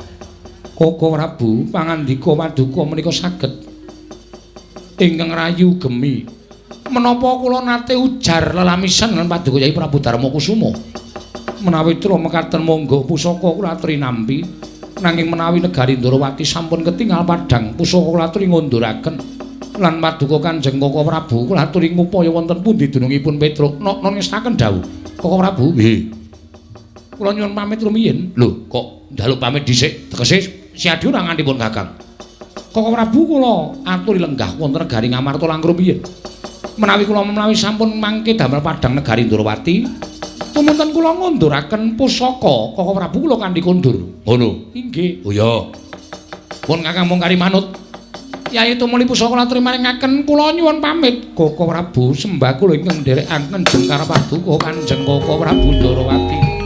Kaka Prabu pangandika paduka menika saged ingkang rayu gemi. Menapa kula nate ujar lelamisan lan paduka Yai Prabu Darma Kusuma. Menawi tra mekaten monggo pusaka kula aturi nampi, nanging menawi Negari Ndorowati sampun ketingal padhang pusaka kula aturi ngunduraken lan paduka Kanjeng Kaka Prabu kula aturi ngupaya wonten pundi dunungipun Petruk. Nok ngestaken dawuh Kaka Prabu. Nggih. Kula nyuwun pamit rumiyin. Lho, kok njaluk pamit dhisik? Tegese Siadi ora ngantipun Kakang. Kaka Prabu kula aturi lenggah wonten Negari Ngamarta langkung rumiyin. Menawi kula menawi sampun mangke damel padhang Negari Ndorowati, tumunten kula ngunduraken pusaka Kaka Prabu kula kanthi kondur. Ngono. Inggih. Oh ya. Pun Kakang mung kari manut. Yai tumuli pusaka kula aturi maringaken kula nyuwun pamit. Kaka Prabu sembah kula ingkang nderekaken jengkar paduka Kanjeng Kaka Prabu Ndorowati.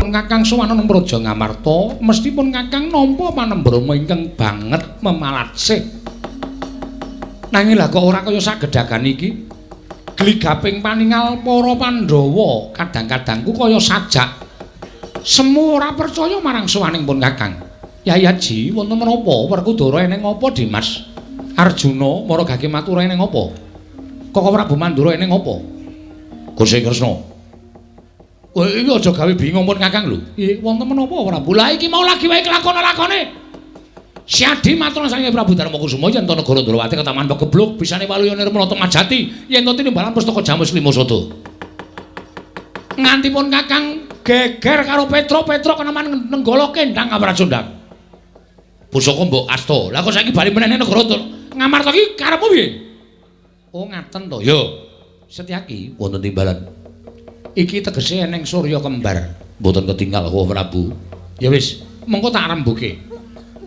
Kakang sowan nang Praja Ngamarta, mestipun Kakang nampa panembrama ingkang banget memalatsih. Nanging lha kok ora kaya sagedhagan iki. Gligaping paningal para Pandhawa kadang-kadangku kaya sajak. Semu ora percaya marang sowaning pun Kakang. Yai Haji, wonten menapa? Werkudara eneng apa, Dimas? Arjuna mara gage matura eneng apa? Kaka Prabu Mandura eneng apa? Gusti Kresna. Kowe iki aja gawe bingung pun Kakang lho. Nggih, wonten menapa Prabu? Lah iki mau lagi wae kelakon-lakone. Siadi matur saking Prabu Darma Kusuma yen to negara Ndorowati ketaman pegebluk bisane waluya nirmala Temajati yen to tinimbalan pustaka Jamus Lima Sada. Nganti pun Kakang geger karo Petruk, Petruk keneman nenggala kendhang Amrajondang. Pusaka mbok asta. Lah kok saiki bali meneh negara Ngamarta iki karepmu piye? Oh ngaten to. Ya. Setyaki wonten timbalan. Iki tegese eneng surya kembar. Mboten ketinggal Kaka Prabu. Ya wis, mengko tak rembuke.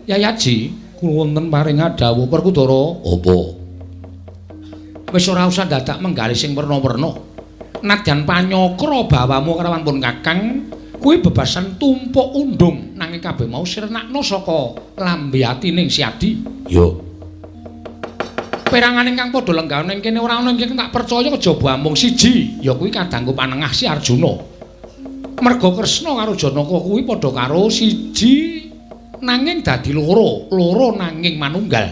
Yai Haji, kula wonten paring dawuh Werkudara. Apa? Wis ora usah dadak menggalih sing werna-werna. Nadyan panyokra bawamu karawan pun Kakang kuwi bebasan tumpuk undung nanging kabeh mau sirnakno saka lambe atining Si Adi. Yo. Perangan ingkang padha lenggah ning kene ora ana ingkang tak percaya kejaba amung siji, ya kuwi kadangku panengah si Arjuna. Merga Kresna karo Janaka kuwi padha karo siji nanging dadi loro, loro nanging manunggal.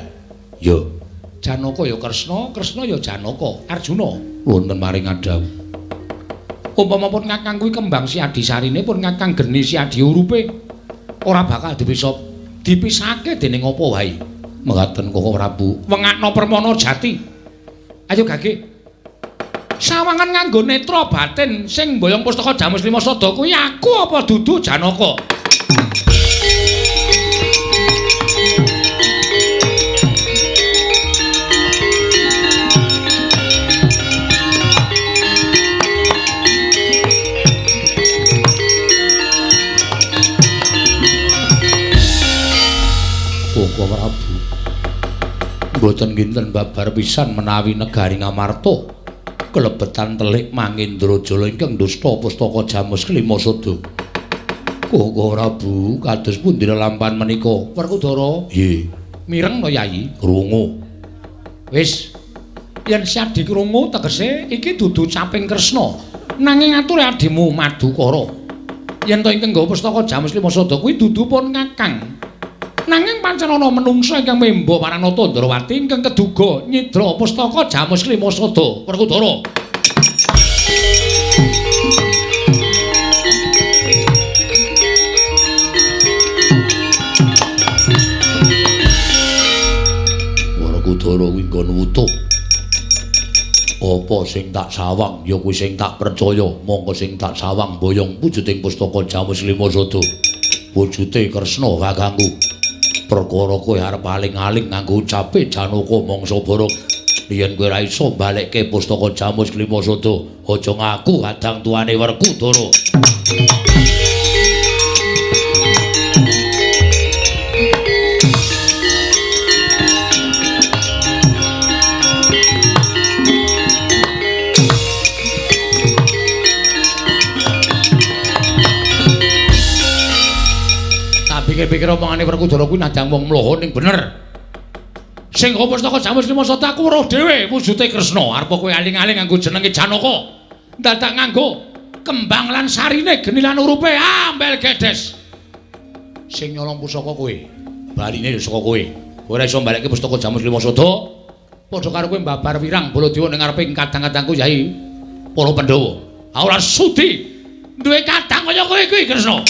Yo. Janaka ya Kresna, Kresna ya Janaka. Arjuna wonten maring adhawuh. Umpama pun Kakang kuwi kembang Si Adi sarine pun Kakang geni Si Adi urupe ora bakal dipisa dipisahke dening apa wae. Mekaten Koko Prabu, wengakno permana jati. Ayo gage. Sawangan nganggo netra batin sing mboyong pustaka Jamus Lima Sada kuwi aku apa dudu Janaka? Koko Prabu, mboten kinten babar pisan menawi negari Ngamarta kelebetan telik Mangendrajala ingkang dusta pustaka Jamus Kelima Sada. Koko Prabu, kados pundi lelampahan menika? Werkudara? Nggih. Mireng to, Yayi? Krungu. Wis. Yen Si Adi krungu tegese iki dudu caping Kresna, nanging ature adimu Madukara. Yen to ingkang nggawa pustaka Jamus Kelima Sada kuwi dudu pun Kakang. Nanging pancen ana menungsa ingkang memba Paranata Ndrawati ingkang keduga nyidra pustaka Jamus Kelima Sada. Werkudara. Werkudara kuwi nggon wutuh. Apa sing tak sawang ya kuwi sing tak percaya, mongko sing tak sawang boyong wujuding pustaka Jamus Kelima Sada. Wujute Kresna kakangku. Perkara kowe arep aling-aling nganggo ucape Janaka mangsa barok. Yen kowe ora iso balekke pustaka Jamus Kelima Sada, aja ngaku kadang tuane Werkudara. Pikir-pikir omongane Werkudara kuwi nadang wong mloho ning bener. Sing nggawa pustaka Jamus Kelima Sada aku weruh dhewe wujute Kresna. Arep kowe aling-aling nganggo jenenge Janaka. Dadak nganggo kembang lan sarine geni lan urupe ambel gedes. Sing nyolong pusaka kowe, baline ya saka kowe. Kowe ora iso mbalekke pustaka Jamus Kelima Sada. Padha karo kowe mbabar wirang Baladewa ning ngarepe kadang-kadangku Yai para Pandhawa. Aku ora sudi duwe kadang kaya kowe kuwi Kresna.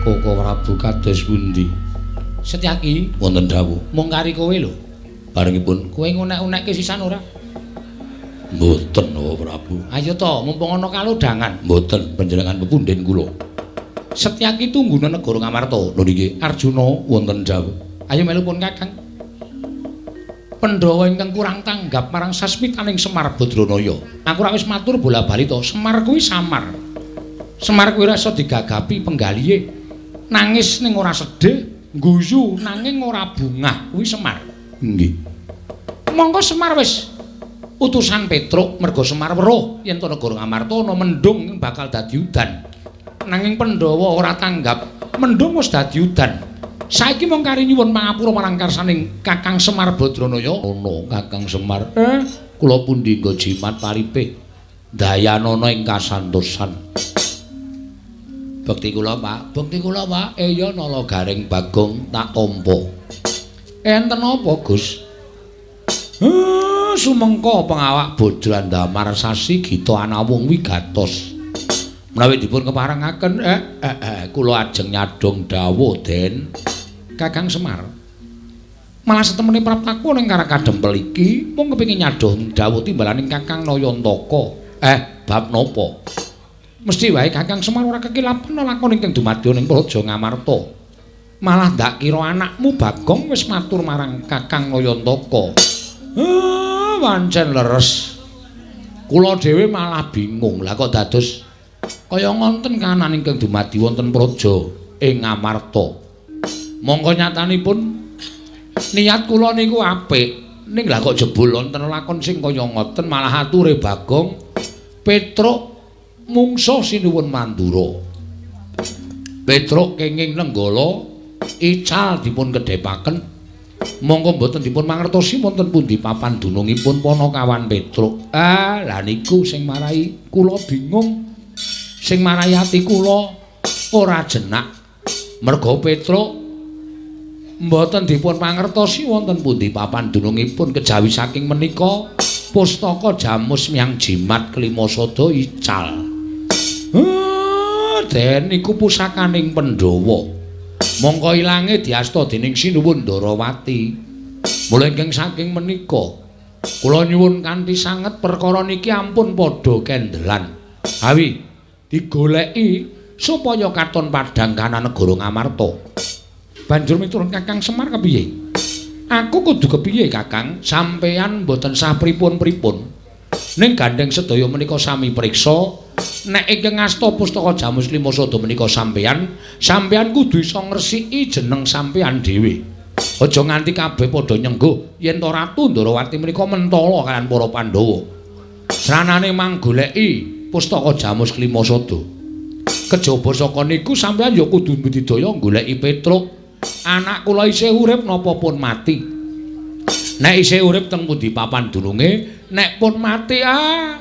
Koko Prabu kados pundi? Setyaki wonten dawuh. Mung kari kowe lho. Barengipun kowe ngunek-unekke sisan ora? Mboten, Koko Prabu. Ayo to, mumpung ana kalodhangan. Mboten, panjenengan pepundhen kula. Setyaki tungguna negara Ngamarta. Lho niki Arjuna wonten dawuh. Ayo melu pun Kakang. Pandhawa ingkang kurang tanggap marang sasmitaning Semar Badranaya. Aku ora wis matur bola-bali to, Semar kuwi samar. Semar kuwi ora iso digagapi penggalihe. Nangis ning ora sedih, guyu nanging ora bungah kuwi Semar. Nggih. Monggo Semar wis utusan Petruk merga Semar weruh yen to negara Ngamarta ana mendung bakal dadi udan. Nanging Pandhawa ora tanggap, mendung wis dadi udan. Saiki mung kari nyuwun pangapura marang karsaning Kakang Semar Badranaya. Ana Kakang Semar. Kula pundi nggo jimat paripe dayanana ing kasantosan. Bekti kula, Pak. Bekti kula, Pak. Eya nala garing Bagong tak tampa. Enten apa, Gus? Sumengko pengawak Bodrandamar sasi gita anawung wigatos. Menawi dipun keparengaken, kula ajeng nyadhong dawuh, Den. Kakang Semar. Malah setemene praptaku ning Karakadempel iki mung kepengin nyadhong dawuh timbalaning Kakang Nayantaka. Bab napa? Mesti wae Kakang Semar ora kekilapan lakon ingkang dumadya ning Praja Ngamarta. Malah ndak kira anakmu Bagong wis matur marang Kakang Nayantaka. Pancen leres. Kula dhewe malah bingung. Lah kok dados kaya ngonten kahanan ingkang dumadi wonten praja ing Ngamarta. Mongko nyatanipun niat kula niku apik, ning lah kok jebul wonten lakon sing kaya ngoten malah ature Bagong Petruk mungsuh Sinuwun Mandura. Petruk kenging Nenggala ical dipun kedhepaken. Mongko mboten dipun mangertosi wonten pundi papan dunungipun Panakawan Petruk. Ah, lah niku sing marai kula bingung. Sing marai ati kula ora jenak. Merga Petruk mboten dipun mangertosi wonten pundi papan dunungipun kejawi saking menika pustaka Jamus Miang Jimat Kelima Sada ical. Den niku pusakaning Pandhawa. Mongko ilange diasta dening Sinuwun Ndarawati. Mula ingkang saking menika kula nyuwun kanthi sanget perkara niki ampun padha kendelan. Awi digoleki supaya katon padhang kana negara Ngamarta. Banjur miturut Kakang Semar kepiye? Aku kudu kepiye Kakang? Sampeyan mboten sah pripun-pripun. Ning gandheng sedaya menika sami priksa, nek ingkang ngasta pustaka Jamus Lima Sada menika sampeyan, sampeyan kudu iso ngresiki jeneng sampeyan dhewe. Aja nganti kabeh padha nyengguh yen to Ratu Ndarawati menika mentala kaliyan para Pandhawa. Sranane manggoleki pustaka Jamus Lima Sada. Kejaba saka niku sampeyan ya kudu budidaya goleki Petruk. Anak kula isih urip napa pun mati. Nek isih urip teng pundi papan dununge, nek pun mati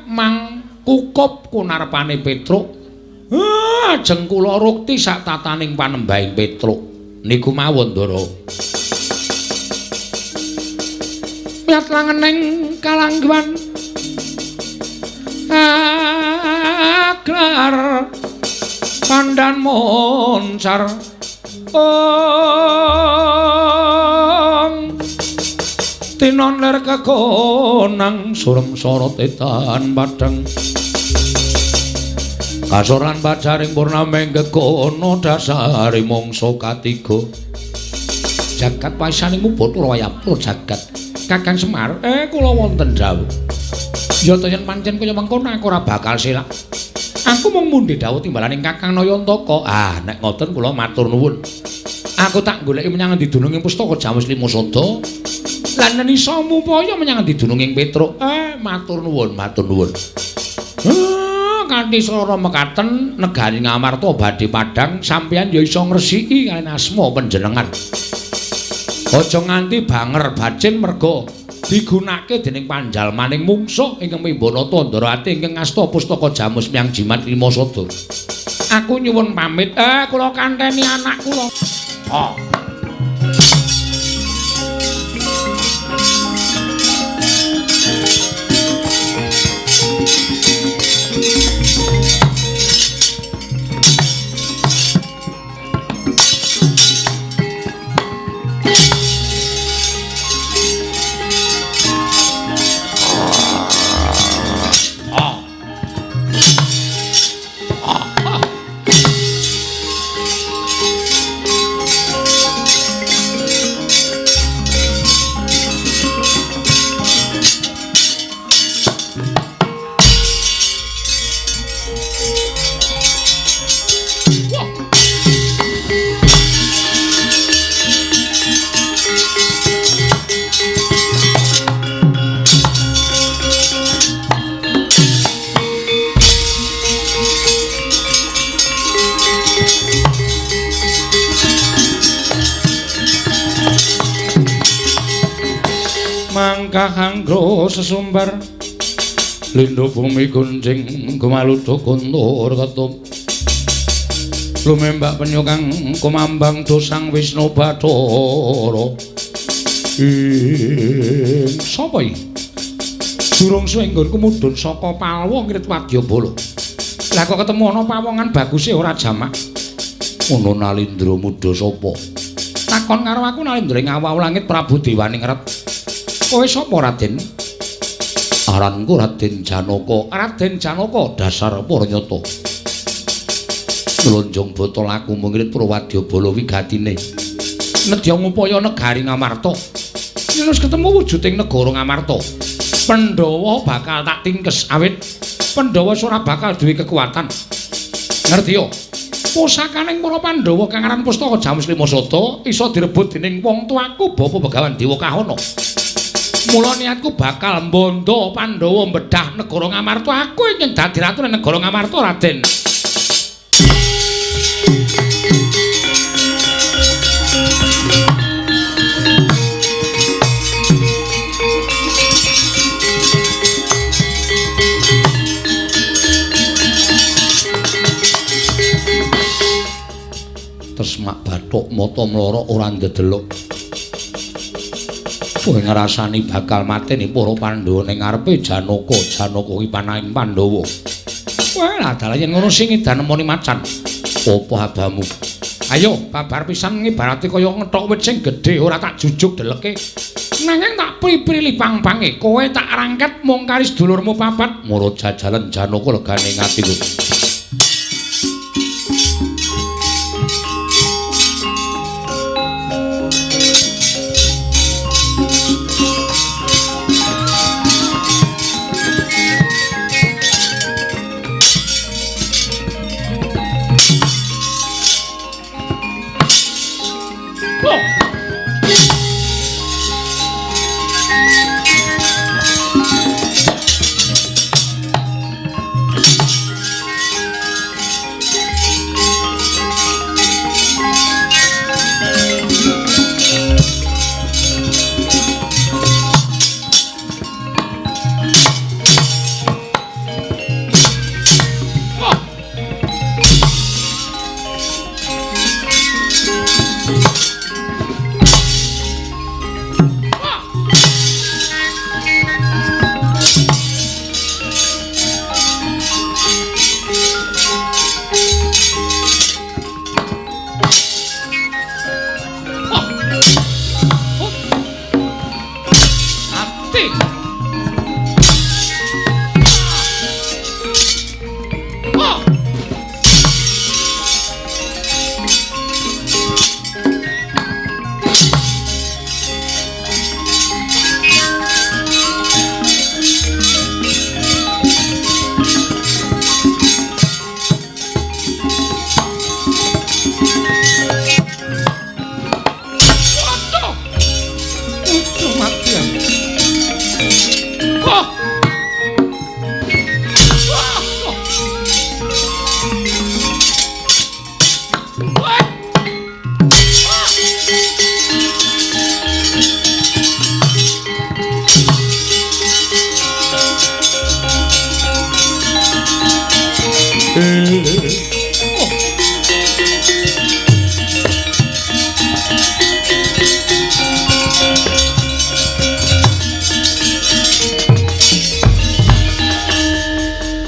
mang kukup kunarpane Petruk. Ajeng kula rukti sak tataning panembahing Petruk. Niku mawon Ndara. Miyat langening kalangguan aglar pandan moncar. Ong tinon ler kekonang surem sorot etan padhang kasoran pacaring purnameng kekono dasare mangsa katiga jagat paisaning Bathara Wayapura jagat Kakang Semar kula wonten dawuh ya to yen pancen kaya mengkono aku ora bakal selak. Aku mung mundhi dawuh timbalaning Kakang Nayantaka. Ah, nek ngoten kula matur nuwun. Aku tak goleki menyang endi dununging pustaka Jamus Lima Sada. Lan yen iso mupaya menyang endi dununging Petruk. Matur nuwun, matur nuwun. Kanthi swara mekaten negari Ngamarta badhe padhang sampeyan ya iso ngresiki kaliyan asma panjenengan. Aja nganti banger bacin merga digunakake dening panjalmaning mungsuh ingkang Mimbanata Ndarawati ingkang ngasta pustaka Jamus Miang Jimat Lima Sada. Aku nyuwun pamit. Kula kanteni anak kula. Oh. Mangkahanggo sesumbar lindo bumi gunjing gumaludo guntur ketup lumembak penyu kang kumambang dosang Wisnu Bathara. Ing sapa iki? Durung suwe nggonku mudhun saka Palwa ngrit Wadyabala. Lah kok ketemu ana pawongan baguse ora jamak. Ngono Nalindra muda sapa? Takon karo aku Nalindra ing awau langit Prabu Dewaning Ret. Kowe sapa Raden? Aranku Raden Janaka. Raden Janaka dasar pranyata. Mlonjong botol aku mungrit Purwadyabala wigatine. Nedya ngupaya negari Ngamarta. Yen wis ketemu wujuding negara Ngamarta, Pandhawa bakal tak tingkes awit Pandhawa ora bakal duwe kekuatan. Ngerti yo? Pusakaning para Pandhawa kang aran Pustaka Jamus Lima Sata iso direbut dening wong tuaku Bapa Begawan Dewa Kahana. Mula niatku bakal mbondo Pandhawa mbedah negara Ngamarta. Aku ingin dadi ratu negara Ngamarta, Raden. Terus mak bathuk mata mlorok ora ndedelok. Kowe ngrasani bakal mateni para Pandhawa ning ngarepe Janaka. Janaka kuwi panahing Pandhawa. Wah, dalah yen ngono sing edan nemoni macan. Apa abamu? Ayo babar pisan ngibarate kaya ngethok wit sing gedhe ora tak jujuk deleke. Nanging tak pri-prili pang-pange. Kowe tak rangket mung kari sedulurmu papat. Mara jajalan Janaka legane ing atiku.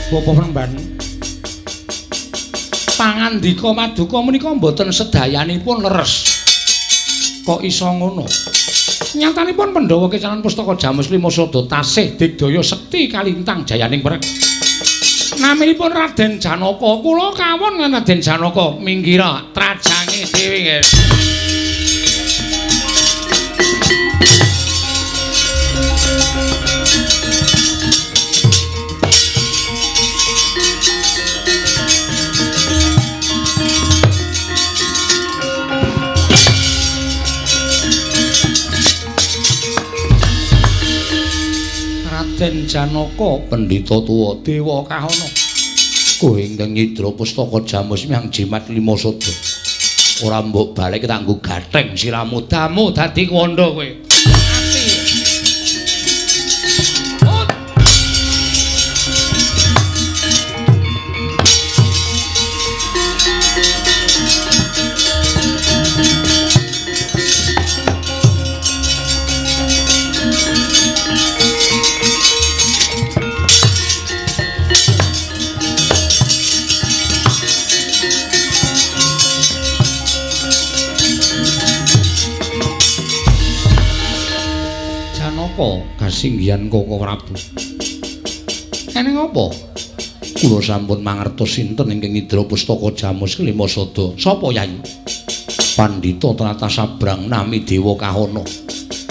Bapak Penemban, pangandika maduka menika mboten sedayanipun leres. Kok iso ngono? Nyatanipun Pandhawa kecalan pustaka Jamus Lima Sada tasih digdaya sekti kalintang jayaning perek. Naminipun Raden Janaka. Kula kawon Raden Janaka minggira trajange dhewe nggih. Raden Janaka pendhita tuwa dewa kahana. Kowe ingkang nyidra pustaka Jamus miang jimat Lima Sada. Ora mbok balik tak nggo gatheng siramu damu dadi kuwanda kowe. Mati. Kasinggihan Koko Prabu. Eneng apa? Kula sampun mangertos sinten ingkang ngidra pustaka Jamus Kelima Sada. Sapa, Yai? Pandhita tlatah Sabrang nami Dewa Kahana.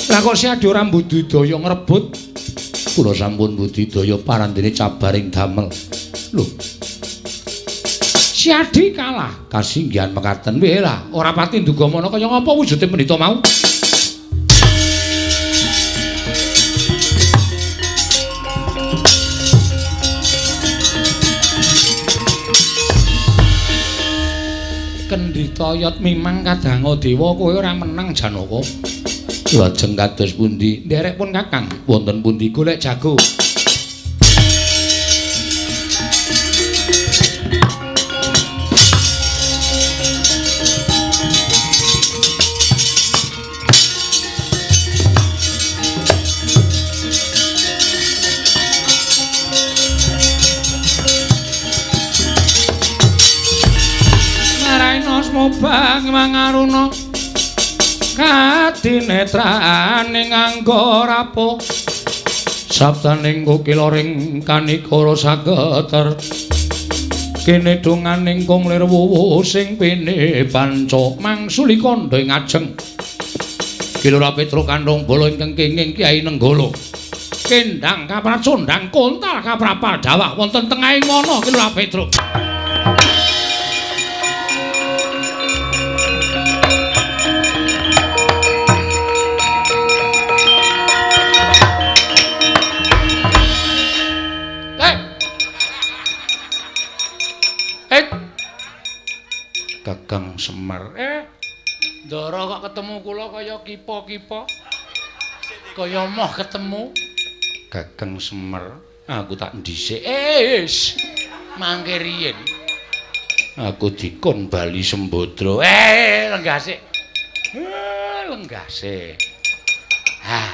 Lah kok si Adi ora mbudidaya ngrebut? Kula sampun budidaya parandene cabaring damel. Lho. Si Adi kalah kasinggihan mekaten. Weh lah, ora pati nduga mana kaya ngapa wujude pendhita mau. Kendhita yot mimang kadanga dewa kowe ora menang Janaka. Lajeng kados pundi? Nderek pun Kakang, wonten pundi golek jago. Naraina smobang mangaruna kadinetrane nganggo rapuh sabdaning kukila ring kanikara sageter kene donganing kung lir wuwu sing pene panca mangsuli kandha ing ajeng Kilura Petruk kandhung bala ingkang kenging Kyai Nenggala kendang kapracondang kontal kaprapal dawah wonten tengahing wana Kilura Petruk. Kakang Semar, Ndara kok ketemu kula kaya kipa-kipa. Kaya moh ketemu Kakang Semar, aku tak ndhisik. Wis, mangke riyin. Aku dikon bali Sembadra. Lenggah sik. Lenggah sik. Ha.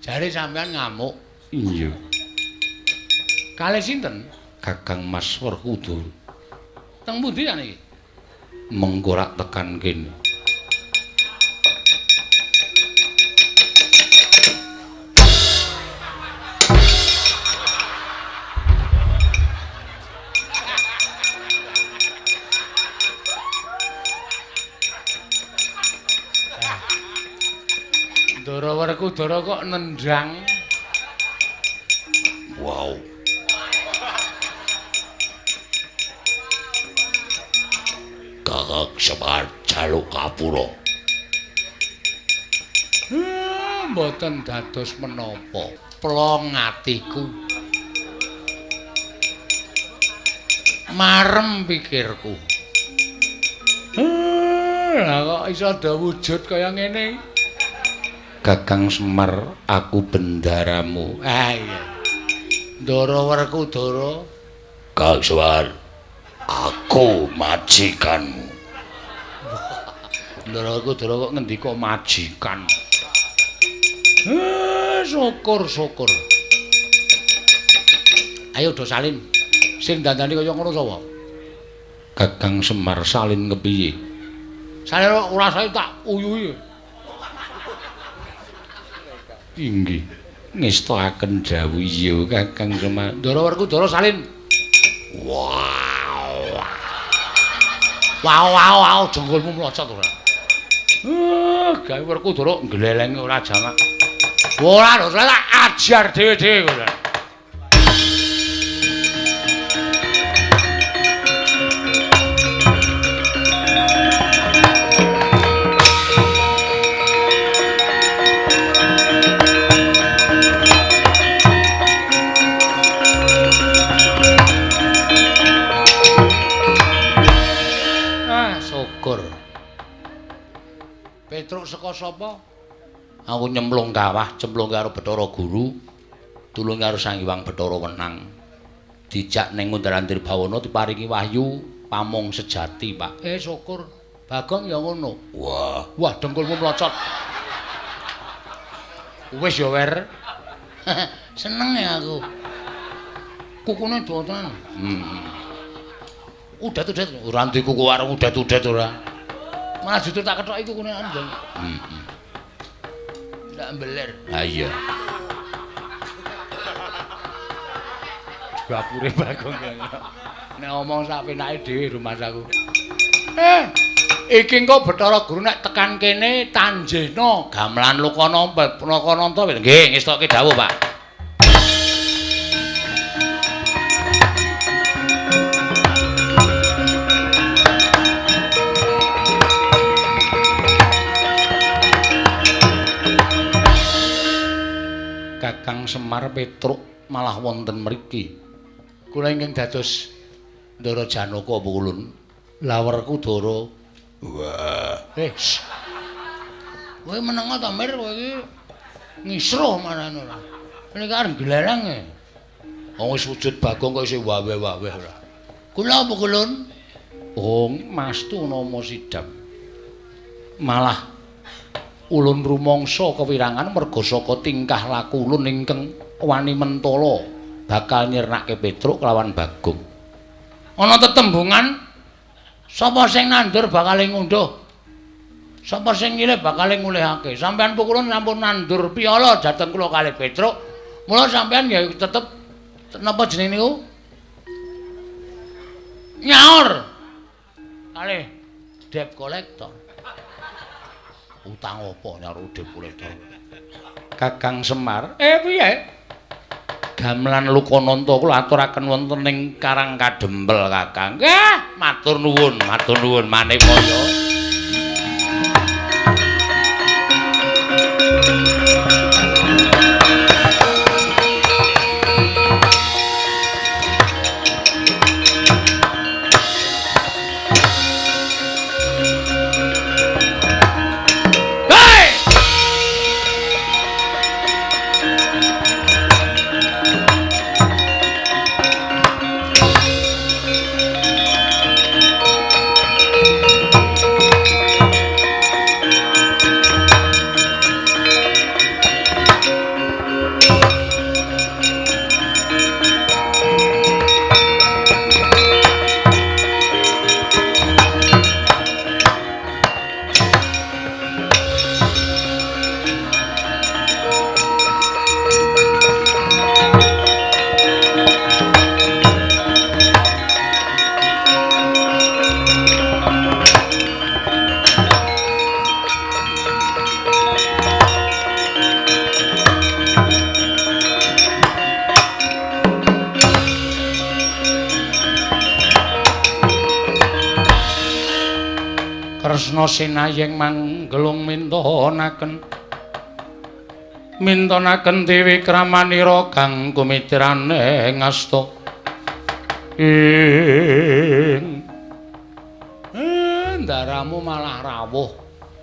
Jare sampean ngamuk. Iya. Kalih sinten? Kakang Mas Werkudara. Teng pundi sakniki? Mengko rak tekan kene. Ndara Werkudara kok nendang. Wow. Kakang Semar jaluk kapura. Mboten dados menapa. Plong atiku. Marem pikirku. Lah kok iso ada wujud kaya ngene? Kakang Semar, aku bendaramu. Ah iya. Ndara Werkudara. Kakang Semar, aku majikanmu. Ndara Werkudara kok ngendika majikan. Syukur syukur. Ayo do salin. Sing dandani kaya ngono sapa? Kakang Semar salin kepiye? Salin ora saya tak uyuhi. Inggih. Ngestakaken dawuh iya Kakang Semar. Ndara Werkudara salin. Wow. Wow wow wow jengkolmu mlocot ora. Gawe Werkudara nglelenge ora jamak. Ora lho, tak ajar dhewe-dhewe ora. Syukur. Petruk saka sapa? Aku nyemplung kawah, cemplung karo Bathara Guru, tulung karo Sang Hyang Bathara Wenang. Dijak ning Undar-andir Bawana diparingi wahyu pamong sejati, Pak. Syukur. Bagong ya ngono. Wah, wah dengkulmu mlocot. Wis ya, Wer. Seneng ya aku. Kukune dawa tenan. Udet-udet ora ndek kuku warung udet-udet ora. Malah justru tak kethoki kukune andel.
Ndak mbeler.
Ha iya. Gapure Bagong. Nek omong sak penake dhewe rumasaku. Iki engko Bathara Guru nek tekan kene tanjehna gamelan Lokananta Lokananta. Nggih, ngestokke dawuh, Pak. Kakang Semar Petruk malah wonten mriki. Kula ingkang dados Ndara Janaka apa ulun? Lawerku Dara. Wah.
Kowe menengo ta Mir kowe iki ngisruh marane ora. Niki arep glelang e.
Wong wis wujud Bagong kok isih wawe-wawe ora.
Kula apa kulun?
Oh, Mas tu nama sidap. Malah ulun rumangsa kewirangan merga saka tingkah laku ulun ingkang wani mentala bakal nyirnake Petruk kelawan Bagong.
Ana tetembungan sapa sing nandur bakal ngunduh. Sapa sing nyilih bakal ngulihake. Sampeyan pukulun sampun nandur piala dhateng kula kalih Petruk. Mula sampeyan ya tetep napa jenenge niku? Nyaur. Kalih debt collector.
Utang apa nyaur debt collector? Kakang Semar, piye? Gamelan Lokananta kula aturaken wonten ing Karang Kadempel, Kakang. Nggih, matur nuwun manipaya. Kresna sinayeng manggelung mintonaken mintonaken Dewi Kramanira kang kumitrane ngasta ing ndaramu malah rawuh.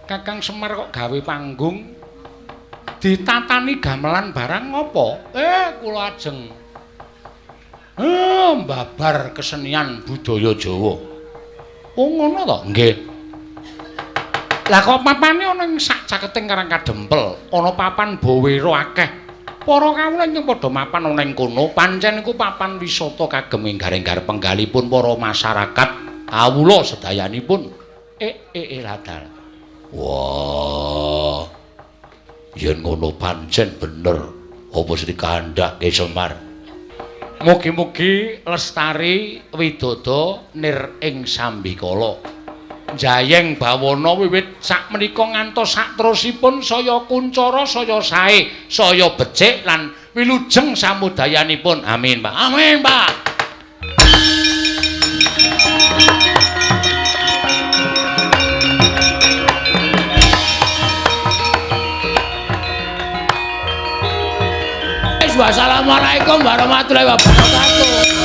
Kakang Semar kok gawe panggung ditatani gamelan barang ngopo? Kula ajeng mbabar kesenian budaya Jawa. Oh ngono to? Nggih. Lah kok papane ana ing sak caketing Karang Kadempel, ana papan bawera akeh. Para kawula ingkang padha mapan ana ing kono, pancen iku papan wisata kagem enggar-enggar penggalipun para masyarakat kawula sedayanipun. Ladal. Wah. Yen ngono pancen bener apa sing dikandhake Semar. Mugi-mugi lestari widodo nir ing sambikala. Jayeng bawana wiwit sakmenika ngantos sakterusipun saya kuncara, saya sae, saya becik lan wilujeng samudayanipun. Amin, Pak. Amin, Pak.
Wassalamualaikum warahmatullahi wabarakatuh.